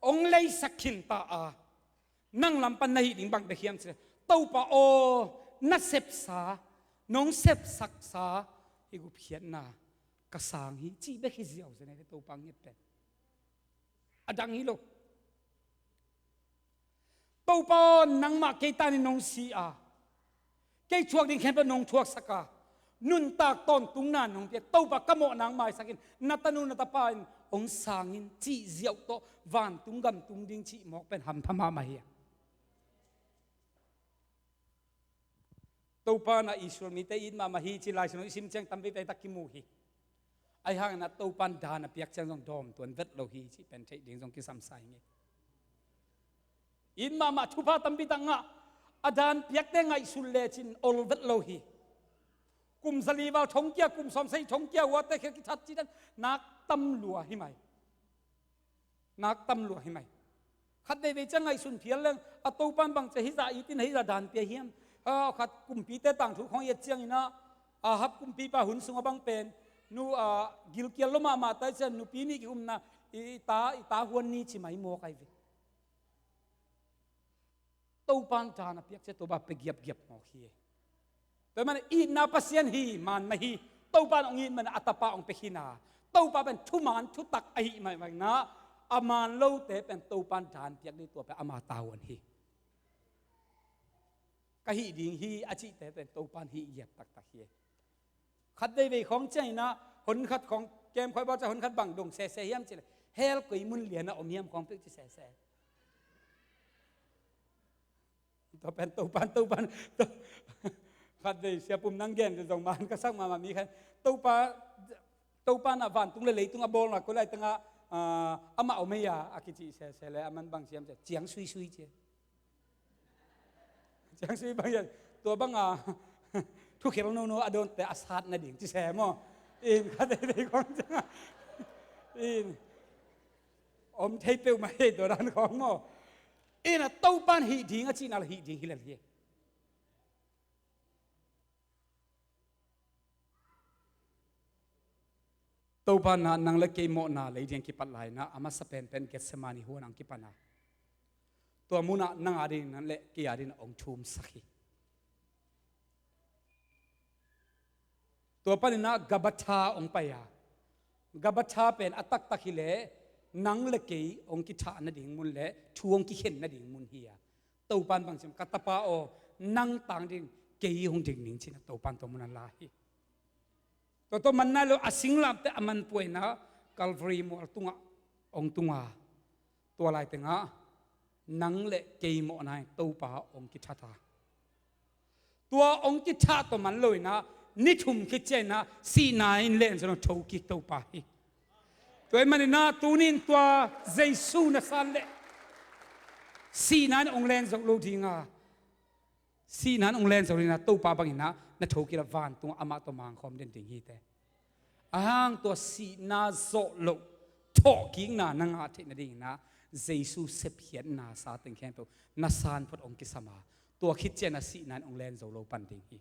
hong leisak khin ta a. Nang lam pan na hih ding bang bek hiam cih leh, Topa aw, na sepsa, nong sepsaksa hih gupkhiatna ka sang hi, cih bek hi ziau zen hi ve Topa nget pen. A dang hi lo. Topa aw, nangmah kei tanin nong si a, kei thuak ding khempeuh nong thuaksak a, nuntak tawntungna nong pia, Topa ka mawhna hong maisak in, na tanu na tapa in hong sang in cih ziau tawh vantung gam tung ding cih mawk pen hampha mahmah hi a. Topa in ah Israel mite it mahmah hi ci Lai Siangtho i sim ciang tampi peitak kimu hi. Ahi hangin ah Topa in dan a piak ciang zong dawm tuan vet lo hi cih pen theih ding zong kisam sa ing ei. It mahmah, thupha tampi tak ngah, a dan piakte ngaihsun lecin ol vet lo hi. Kum zali val thongkia, kum sawmsagih thongkia uate khia kithat cih dan nak tam lua hi mai. Nak tam lua hi mai. Khat veivei ciang ngaihsun phial leng, a Topa in bang ci a hih zah it in hih zah dan pia hiam? A, khat kumpite tangthu khawng i et ciangin ah, Ahab kumpipa hun sungah bang pen, nu, a, gilkial lua mahmah ta i ciang nupi nih kikhumna, i, i ta, i ta huan ni ci mai mawk ahi ve. Topan dan a piak ciang Topa pia giapgiap mawk hi. Tua ahih manin itna Pasian hi man mah hi. Topan hong it manin a tapa hong pia khin a, Topa pen thuman thutak ahih mah bangin ah, a man lote pen Topan dan piak ding, tua pen ama tavuan hi. Ka hih ding hi a cihte pen Topan hih giap taktak hi. Khat veivei khawng ciangin ah, hon khat khawng kem khawng bawl ciang hon khat bang dong sese hiam cih leh, hell koi mun lian ah om hiam khawng peuh ci sese. Tua pen Topan, Topan, To-, khat vei Sia Pum nang gen zong man ka sak mahmah mi khat. Topa, Topa in ah vantung le leitung a bawlna koi lai teng ah, ah, amah om ei a, a kici sese leh, aman bang ci hiam cih leh, ciang suisui ci. Ciang sui bang hiam, tua bang a, thukhel nono a dawnte a sat nading ci se maw. In khat veivei khawng ciang ah, in om thei peuhmah hi tua dan khawng maw. In ah Topan hih ding a cihna leh hih ding hi lel hi. Topa in ah nang le kei mawhna lei ding kipat lai-in ah, a masa penpen Gethsemane huan ah hong kipan a, tua mun ah nang a dingin le kei a dingin hong thumsak hi. Tua panin ah Gabbatha hong pai a, Gabbatha pen a taktak hi leh nang le kei hong kithah nading mun le thu hong kikhen nading mun hi a, Topan bang ci hiam, ka tapa aw, nang tang ding kei hong ding ning ci-in ah Topan tua mun ah la hi. Tua tawh man nai lo, a singlamteh a man pua-in ah Calvary mual tungah hong tung a, tua lai teng ah nang le kei mawhna in Topa hong kithat a, tua hong kithah tawh man lo-in ah ni thum khit ciangin ah sihna in len zo lo thokik Topa hi. Tua ahih manin ah tuni-in tua Jesu na san leh sihna in hong len zo lo ding a, sihna in hong len zo lo-in ah Topa bangin ah na thokik a, vantung ah amah tawh mangkhawm den ding hi teh. Ahang tua sihna zawh loh thawhkikna na ngah theih nadingin ah Jesu sepkhiatna sa teng khempeuh na san phot hong kisam a, tua khit ciangin ah sihna in hong len zo lo pan ding hi.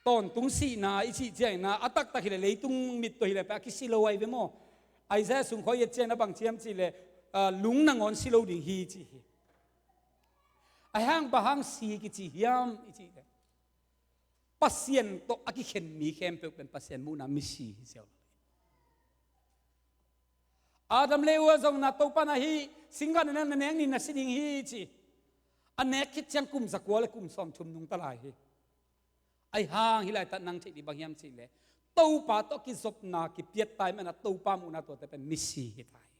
Tawntung sihna i cih ciangin ah, a taktak hi leh leitung mit tawh hi leh pen a kisi lo ahi ve maw. Isaiah sung khawng i et ciangin ah bang ci hiam cih leh, ah, lung nangawn si lo ding hi ci hi. Ahang bang hang si kici hiam i cih leh, Pasian tawh a kikhen mi khempeuh pen Pasian muhna ah misi hi ziau lo. Adam le Eva zong in ah Topa in ah hih singkhan na nek ni in na si ding hi ci. A nek khit ciang kum zakua le kum sawmthum nungta lai hi. Ahang hih laitak nang theih ding bang hiam cih leh, Topa tawh kizopna kipiat ta ahih manin ah Topa muhna tuate pen misi hi ta hi.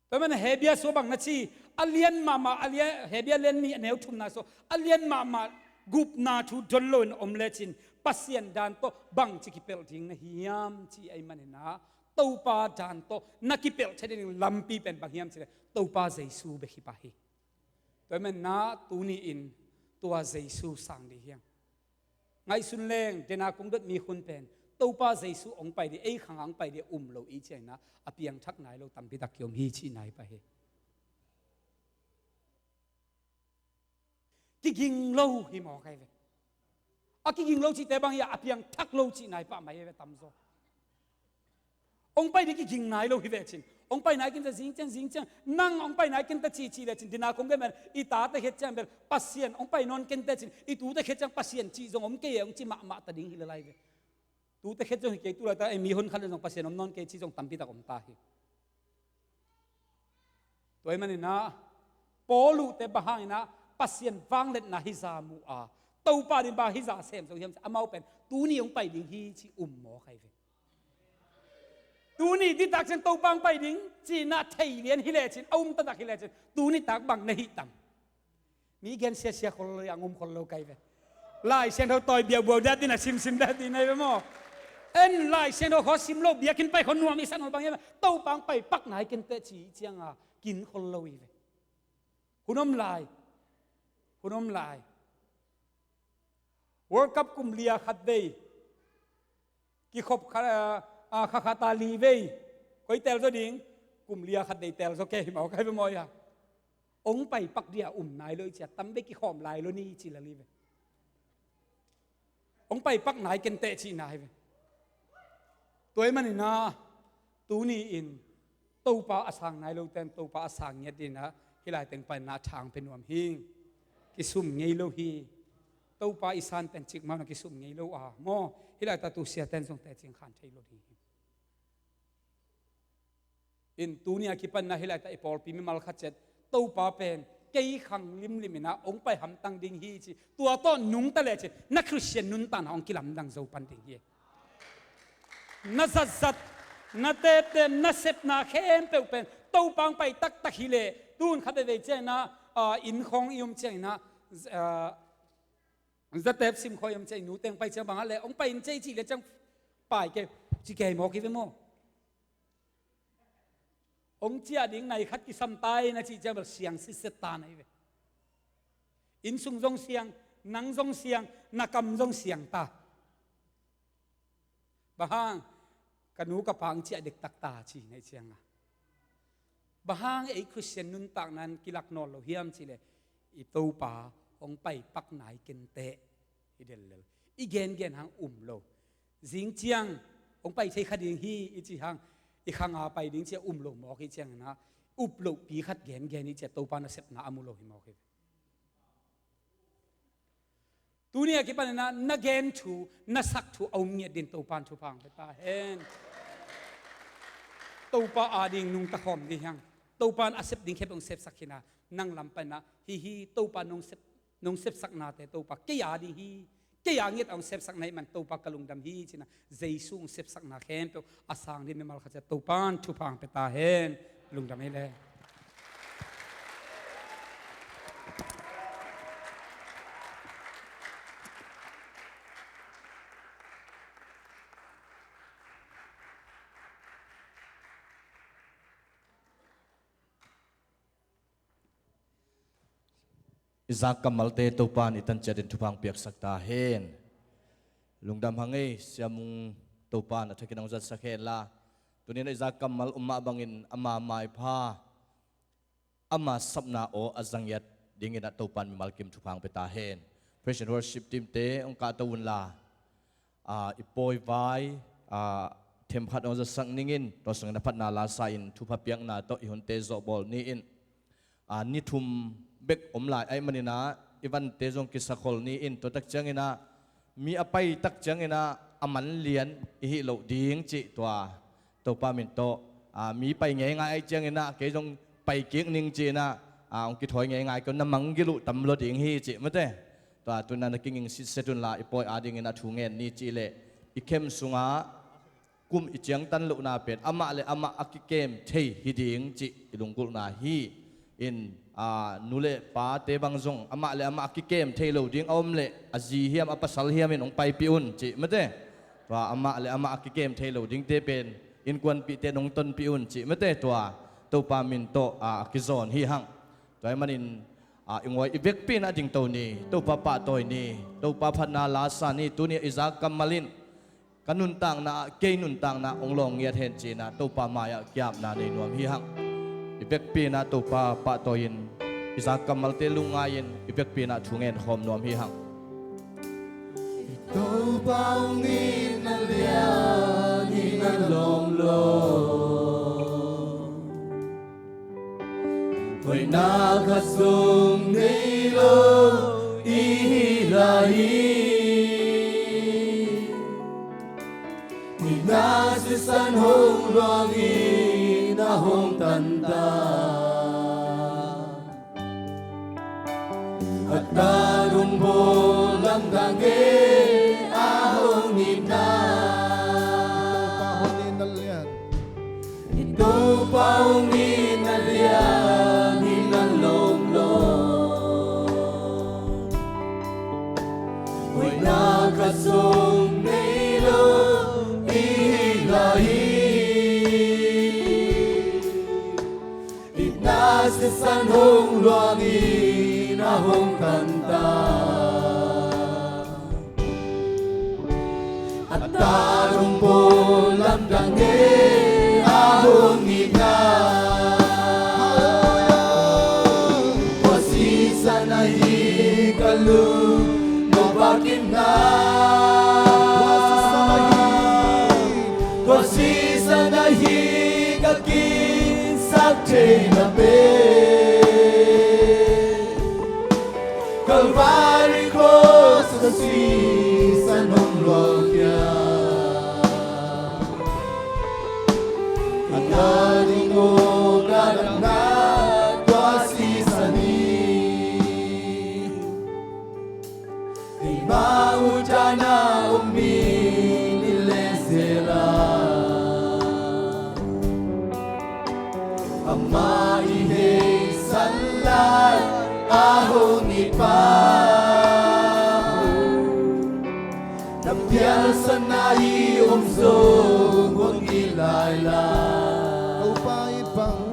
Tua ahih manin Hebru sung bang na ci, a lian mahmah, a lian, Hebru lian nih a neu thumna sung, a lian mahmah gupna thu don lo-in om lecin, Pasian dan tawh bangci kipelh ding na hiam ci ahih manin ah, Topa dan tawh na kipelh theih ding lampi pen bang hiam cih leh, Topa Jesu bek hi pah hi. Tua ahih manin ah tuni-in tua Jesu sang ding hi hang. Ngaihsun leng, dena kong dot mi khun pen, Topa Jesu hong pai ding, ei khang hong pai ding um lo i cih ciangin ah, a piangthak nai lo tampi tak kiom hi cih nai pah hi. Kiging lo hi mawk ahi ve. A kiging lo cihte bang hi a, a piangthak lo cih nai pah mai ahi ve tamzaw. Hong pai ding kiging nai lo hi ve cin. Hong pai nai kei inteh zing ciang, zing ciang. Nang hong pai nai kei inteh ci, ci lecin. Dena kong gen pen, i tate khet ciang bel Pasian hong pai nawn kei inteh cin. I tute khet ciang Pasian cih zong om kei e hong ci mahmah ta ding hi lel ahi ve. Tute khet zong hi kei, tu laitak ei mi hon khat le zong Pasian om nawn kei ci zong tampi tak om ta hi. Tua ahih manin ah, Paul uh te bang hangin ah Pasian vangliatna hih zah mu a, Topa ding bang hih zah sem zo hiam cih leh, amau pen tuni hong pai ding hi ci um mawk ahi ve. Tuni nitak ciang Topa hong pai ding ci-in ah thei lian hi lecin, a um taktak hi lecin, tuni tak bang na hih tam? Mi gen siasia khol lo, a ngum khol lo ka hi ve. Lai Siangtho tawi biaubuau ding a, simsim ding a, na hi ve maw. En Lai Siangtho khaw sim lo, biakinn pai khaw nuam i sa nawn bang hi ve. Topa hong pai pak nai kei inteh ci ciang a, kin khol lo hi ve. Hun om lai. Hun om lai. World Cup kum li a khat vei kikhop kha, a, kha khat a li vei. Koi tel zaw ding? Kum li a khat vei tel zaw kei hi maw, ka hi ve maw ia. Hong pai pak ding a um nai lo i ci a, tam vei kikhawm lai lo ni i ci lel hi ve. Hong pai pak nai kei inteh cihna hi ve. Tua ahih manin ah, tuni-in Topa a sang nai lo ten Topa a sang ngiat dingin ah hih lai teng panin ah thang pia nuam hi. Kisum ngei lo hi. Topa i san pen cikmah na kisum ngei lo a maw, hih lai ta tu sia ten zong teci khan thei lo ding hi. In tuni a kipan na hih lai ta i pawlpi mimal khat ciat Topa pen kei khang limlim in ah hong pai hamtang ding hi ci, tua tawh nungta le ci, na Khristian nuntakna hong kilamdang zo pan ding hi. Na zatzat, na teptep, na sepna khempeuh pen Topa hong pai taktak hi leh, tun kha veivei ciangin ah, ah, inn khawng i om ciangin ah, ah, zatep sim khawng i om ciangin nu teng pai ciang bang ah le hong pai in cei cih le ciang pai kei, ci kei mawk hi ve maw. Hong ciah ding nai khat kisam ta in a cih ciang bel siang sitset ta na hi ve. Inn sung zong siang, nang zong siang, na kam zong siang ta. Bang hang, ka nu ka pa hong ciah dektak ta ci na hi ciang a. Bang hang ei Khristian nuntakna in kilak nawn lo hiam cih leh, i Topa hong pai pak nai kei inteh, i del lel. I gengen hang um lo. Zing ciang hong pai thei kha ding hi i ci hang, i khang a pai ding ci a um lo mawk hi ciangin ah, up lohpi khat gengen i ci a Topa nasepna a mu lo hi mawk hi. Tuni a kipan in ah na gen thu, na sak thu a um ngiat dingin Topa in thupha hong pia ta hen. Topa ading nungta khawm ding hi hang. Topa in a sep ding khempeuh hong sepsak hi in ah, nang lam panin ah hih, hih Topa nong sep, nong sepsaknate Topa kei ading hi, kei a ngiat a hong sepsak na hih man Topa ka lungdam hi ci in ah, Jesu hong sepsakna khempeuh a sang dingin mimal khat ciat Topa in thupha hong pia ta hen. Lungdam hi leh. I zak kammalte Topa in i tan ciat in thupha hong piaksak ta hen. Lungdam hang ei, Sia Mung, Topa in a thakin hong zatsak hen la. Tuni in ah i zak kammal um mah bangin ama maipha, ama sapna aw a za ngiat dingin ah Topa in mimal kim thupha hong pia ta hen. Praise and worship team te hong kahto un la. Ah, i pawi vai, ah, themkhat hong zasak ning in, tua sungin a phatna la sa in thupha piakna tawh i hunte zawhbawl ni in. Ah, ni thum bek om lai ahih manin ah, i vante zong kisakhol ni in, tua tak ciangin ah, mi a pai tak ciangin ah, a man lian i hih loh ding cih tua Topa min tawh, ah, mi pai ngeingai ahih ciangin ah, kei zong pai kik ning ci in ah, ah, hong kithawi ngeingai kei un, na manggil uh tam lua ding hi cih mate. Tua tuni in ah na kinging sitset un la, i pawi adingin ah thu ngen ni cih leh, i khem sungah kum i ciangtan lohna pen amah le amah a kikem thei hi ding cih i lunggulhna hi. In, aa, nu le pate bang zong amah le amah a kikem thei lo ding a om leh a zi hiam a pasal hiam in hong paipih un cih mate. Tua amah le amah a kikem thei lo dingte pen innkuanpihte in hong tonpih un cih mate. Tua Topa min tawh, aa, a kizawn hi hang. Tua ahih manin, aa, i ngawi i vekpi in ah dingto ni, Topa pahtawi ni, Topa phatna la sa ni. Tuni a i zak kammal in ka nuntakna ah, kei nuntakna ah hong lawng ngiat hen ci in ah Topa mai-ah kiapna nei nuam hi hang. I vekpi in ah Topa pahtawi in, i zak kammalte lungngai in i vekpi in ah thu ngen khawm nuam hi hang. Topa hong itna lian hi na lawm lo. Hoihna khat zong nei lo i hi lai hi. Itna sisan hong luang in a hong tanta. A ta dong bawl lamdang e a hong itna. Topa hong itna lian. Topa hong itna lian hi na lawm lo. Hoihna khat zong nei lo i hi lai hi. Itna sisan hong luang in a hong tanta. A ta dong bawl lamdang e a hong itna. Tua sisan ahi ka lung nop a kipna. Tua sisan ahi ka ki Calvary cross a sisan hong luangkhia. Ka ding aw ka damna tua sisan hi. Eimah uh dana om mi ni le zela. Amah i heisan lai a hong it pa, na pialsanna i om zong hong it lai la. Topa it bang.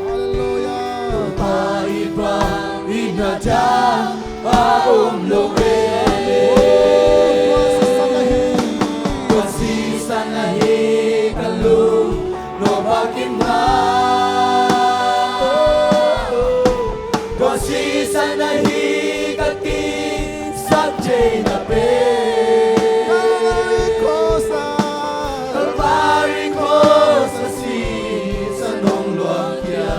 Halleluia. Topa it bang i na dang a om lo e. Tua sisan ahi ka lung no bakim na. Tua sisan ahi ka kisak thei na pe. Calvary cross a. Calvary cross a sisan hong luangkhia.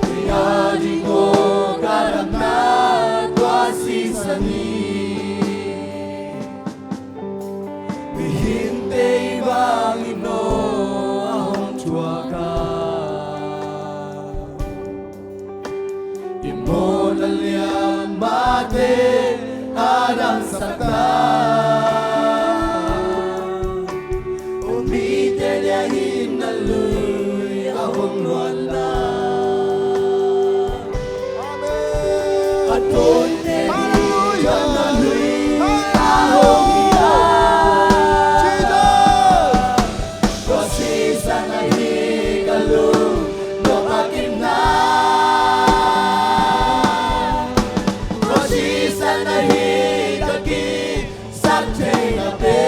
Kei a ding aw ka damna tua sisan hi. Mihingte i bang i no a hong thuak a, i mawhna liam mahte a dangsak ta. O mite dia in na lui a hong luanna. Amen. A tonte dia na lui a hong luanna. Jesus. Tua sisan ahi ka lung no bakim na. Tua sisan ahi ka kisak thei na pe.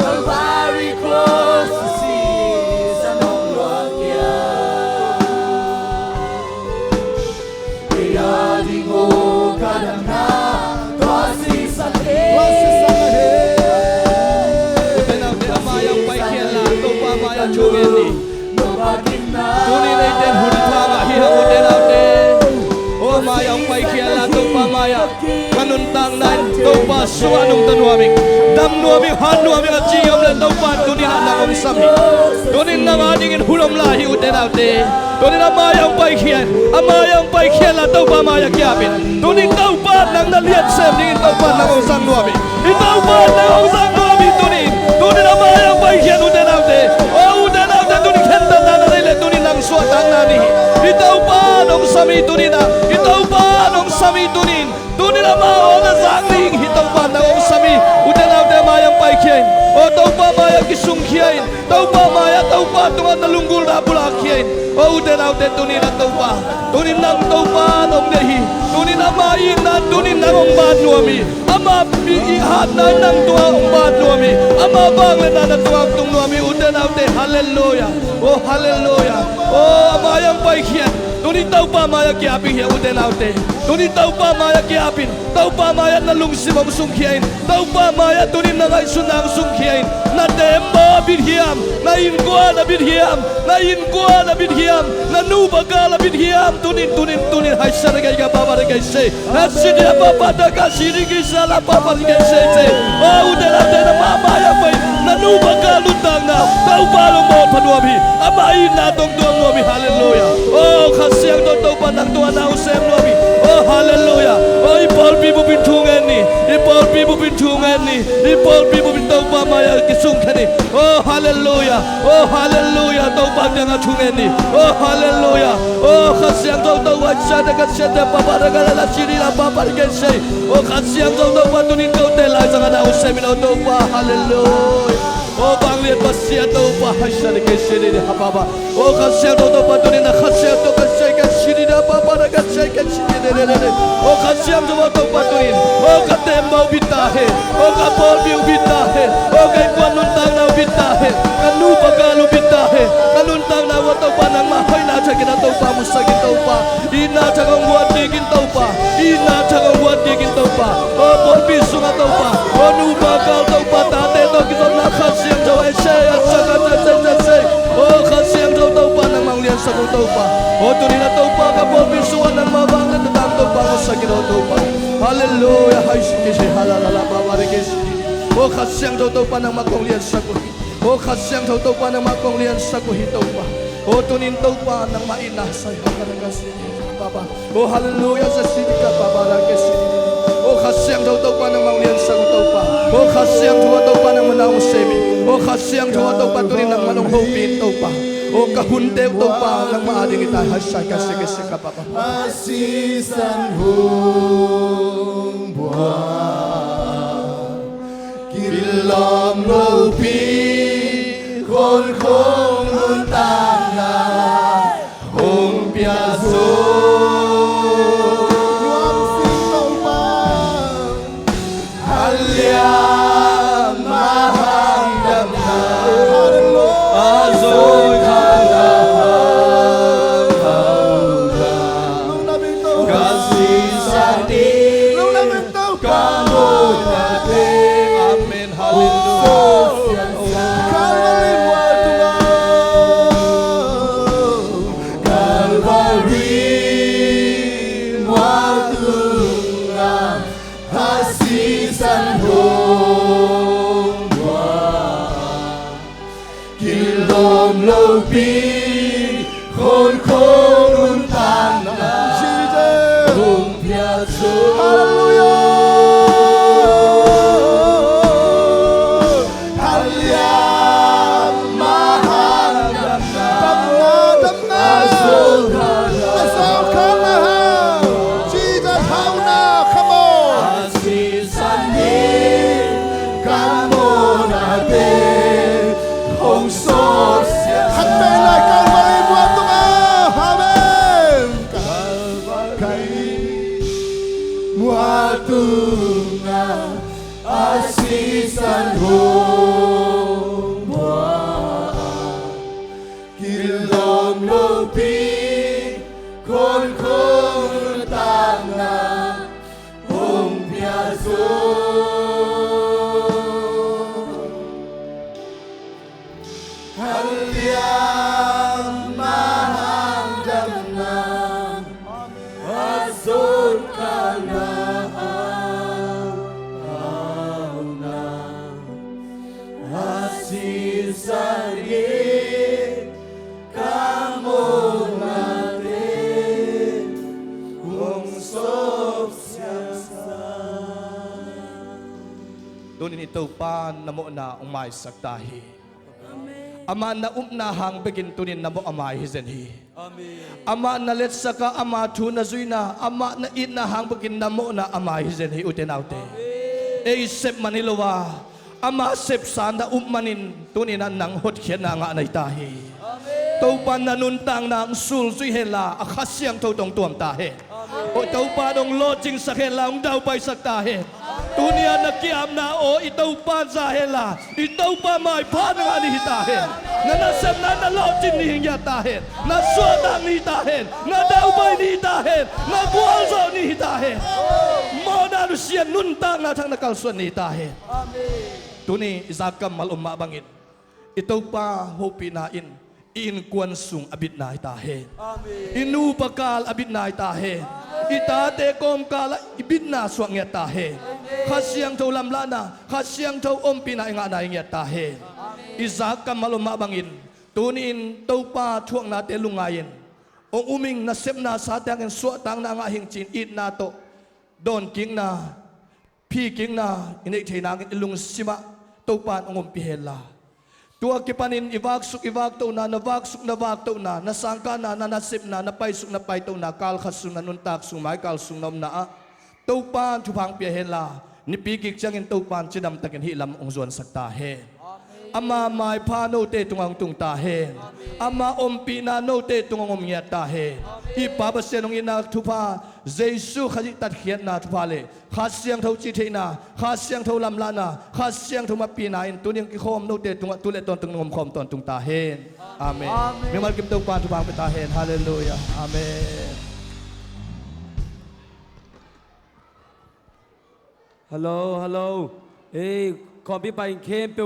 Calvary cross a sisan hong luangkhia. Kei a ding aw ka damna tua sisan hi. Tua sisan hi. Ute naute, a mai-ah hong paikhia inla Topa mai-ah thu ngen ni. Tuni-in eite in hun pha ngah hi hang, ute naute. O, a mai-ah hong paikhia inla Topa mai-ah ka nuntakna in Topa sungah nungta nuam ing, dam nuam ing, hat nuam ing a ci om leh Topa in tuni-in ah nang hong sam hi. Tuni-in nang adingin hun om lai hi, ute naute. Tuni-in a mai-ah hong paikhia in, a mai-ah hong paikhia inla Topa mai-ah ki-ap in. Tuni-in Topa in nang na lian sem dingin Topa in nang hong zang nuam hi. I Topa in nang hong zang nuam hi tuni-in. Tuni-in a mai-ah hong paikhia in, ute naute. O, ute naute, tuni-in khentatna na neih leh tuni-in nang suahtakna ni hi. I Topa in hong sam hi tuni-in ah. I Topa in hong sam hi tuni-in. Tuni-in amah aw na zak ding hi. Topa in nang hong sam hi. Ute naute, a mai-ah hong paikhia in. O, Topa mai-ah kisungkhia in. Topa mai-ah, Topa tungah na lunggulhna pulakkhia in. O, ute naute, tuni-in ah Topa, tuni-in nang Topa in hong deih hi. Tuni-in amah itna in tuni-in nang hong ban nuam hi. Amah i, i hatna in nang tungah hong ban nuam hi. Amah vangliatna na tungah hong tung nuam hi, ute naute. Halleluia. O, halleluia. O, a mai-ah hong paikhia in. Tuni-in Topa mai-ah ki-ap ing hia, ute naute. Tuni-in Topa mai-ah ki-ap in. Topa mai-ah na lungsim hong sungkhia in. Topa mai-ah tuni-in na ngaihsutna hong sungkhia in. Na teembaw a bit hiam, na innkuan a bit hiam, na innkuan a bit hiam, na nupa gal a bit hiam, tuni-in, tuni-in, tuni-in, hai sa da kai ka papa da kai sei. Na sidi a papa da ka sidi ki sa la papa da kai sei sei. O, ute naute, na mai-ah hong pai, na nupa gal nuntakna Topa in hong mawhpha nuam hi. Amah itna tawh hong tuam nuam hi. Halleluia. O, Kha Siangtho Topa nang tungah na hong sem nuam hi. O, halleluia. O, i pawlpi bup in thu ngen ni. I pawlpi bup in thu ngen ni. I pawlpi bup in Topa mai-ah kisungkhia ni. O, halleluia. O, halleluia. Topa kiangah thu ngen ni. O, halleluia. O, Kha Siangtho Topa, sa da ka sa da papa da ka la la sidi la papa da ka sei. O, Kha Siangtho Topa tuni-in kote laizang ah na hong sem in, o Topa. Halleluia. O, vanglian Pasian Topa, hai sa da ka sidi da papa. O Kha Siangtho Topa tuni-in a Kha Siangtho ka sei ka sidi da papa da ka sei ka sidi da da da da. O Kha Siangtho Topa tuni-in, o ka teembaw uh bit ta hen. O ka pawlpi uh bit ta hen. O ka innkuan nuntakna uh bit ta hen. Ka nupa gal uh bit ta hen. Ka nuntakna uh Topa nangmah hoihna thak in a Topa musak in Topa. Itna thak hong guan kik in Topa. Itna thak hong guan kik in Topa. O pawlpi sungah Topa, o nupa gal Topa, tate tawh kizopna Kha Siang Sa ko Topa. O tuni-in a Topa ka pawlpi sungah nangmah vanglian na tang Topa ka sa kino Topa. Halleluia. Hai si ki si halalala baba de ki si. O Kha Siangtho Topa nangmah kong liansak uh hi. O Kha Siangtho Topa nangmah kong liansak uh hi Topa. O tuni-in Topa nangmah itna sai ha ka na ka si ki baba. O halleluia sa si ki ka baba da ki si. O Kha Siangtho Topa nangmah kong liansak uh Topa. O Kha Siangtho Topa nangmah na kong sem hi. O Kha Siangtho Topa tuni-in nangmah kong hopih Topa. O ka hunte uh Topa nangmah ading hi ta hai sai ka si ki si ka baba. A sisan hong buak kilawm lopi khon khong nuntakna hong pia zo. Nuam sing Topa. Haliam mahang damna a zo kha na hau na ka sisan ding ka mawhna te. Amen. Halleluia. Calvary mual tungah, Calvary mual tungah a sisan hong buak kilawm lopi khon khong nuntakna hong pia zo. Halleluia. Haliam mahang damna, damna, damna a zo kha na hau. Jesus hau na, come on. A sisan ding ka mawhna te hong sawp siang. Khat vei lai Calvary mual tungah. Amen. Calvary mual tungah a sisan hong buak kilawm lopi khon khong nuntakna hong pia zo. Haliam mahang damna a zo kha na hau na a sisan ding ka mawhna te hong sawp siang sa. Tuni-in i Topa na mawhna hong maisak ta hi. Amah na upna hang bekin tuni-in na mawh a mai hi zen hi. Amah na letsak a, ama thu na zuihna, amah na itna hang bekin na mawhna a mai hi zen hi ute naute. Ei sep man hi lo a, ama sepsa na up manin tuni-in ah nang hotkhiatna ngah na hi ta hi. Topa na nuntakna hong sulzui henla a Kha Siangtho tawh hong tuam ta hen. O Topa tawh hong lawhcingsak henla hong daupaisak ta hen. Tuni-a na ki-apna aw i Topa za henla i Topa maipha na ngah ni hi ta hen. Na nasepna na lawhcin ni hi ngiat ta hen. Na suahtak ni hi ta hen. Na daupai ni hi ta hen. Na gualzawh ni hi ta hen. Mawhna nusia nuntakna thak na kalsuan ni hi ta hen. Tuni i zak kammal om mah bangin i Topa hopihna in i innkuan sung a bitna hi ta hen. I nupa kal a bitna hi ta hen. I tate kawmkal ah i bitna suak ngiat ta hen. Kha Siangtho lamlahna, Kha Siangtho ompihna i ngahna i ngiat ta hen. I zak kammal om mah bangin tuni-in Topa thuaknate lungngai-in hong um ing, nasepna sa tangin suahtakna ngah hing ci-in itna tawh dawnkikna, phikikna i neih thei nangin i lungsimah Topa in hong ompih henla, tua kipanin i vaksuk i vaktohna, na vaksuk na vaktohna, na sangkahna, na nasepna, na paisuk na paitohna, kal khat sung na nuntak sung, maikal sung na omna ah Topa in thupha hong pia henla, nipi kik ciangin Topa in cidamtakin hih lam hong zuansak ta hen. Ama maipha note tungah hong tung ta hen. Ama ompihna note tungah hong om ngiat ta hen. I Pa Pasian hong itna thupha, Jesu Khazih tatkhiatna thupha le Kha Siangtho cihtheihna, Kha Siangtho lamlahna, Kha Siangtho mapihna in tuni hong kikhawm note tungah tu le tawntung hong omkhawm tawntung ta hen. Amen. Mimal kim Topa in thupha hong pia ta hen. Halleluia. Amen. Hello, hello. Ei, khawmpi pa in khempeuh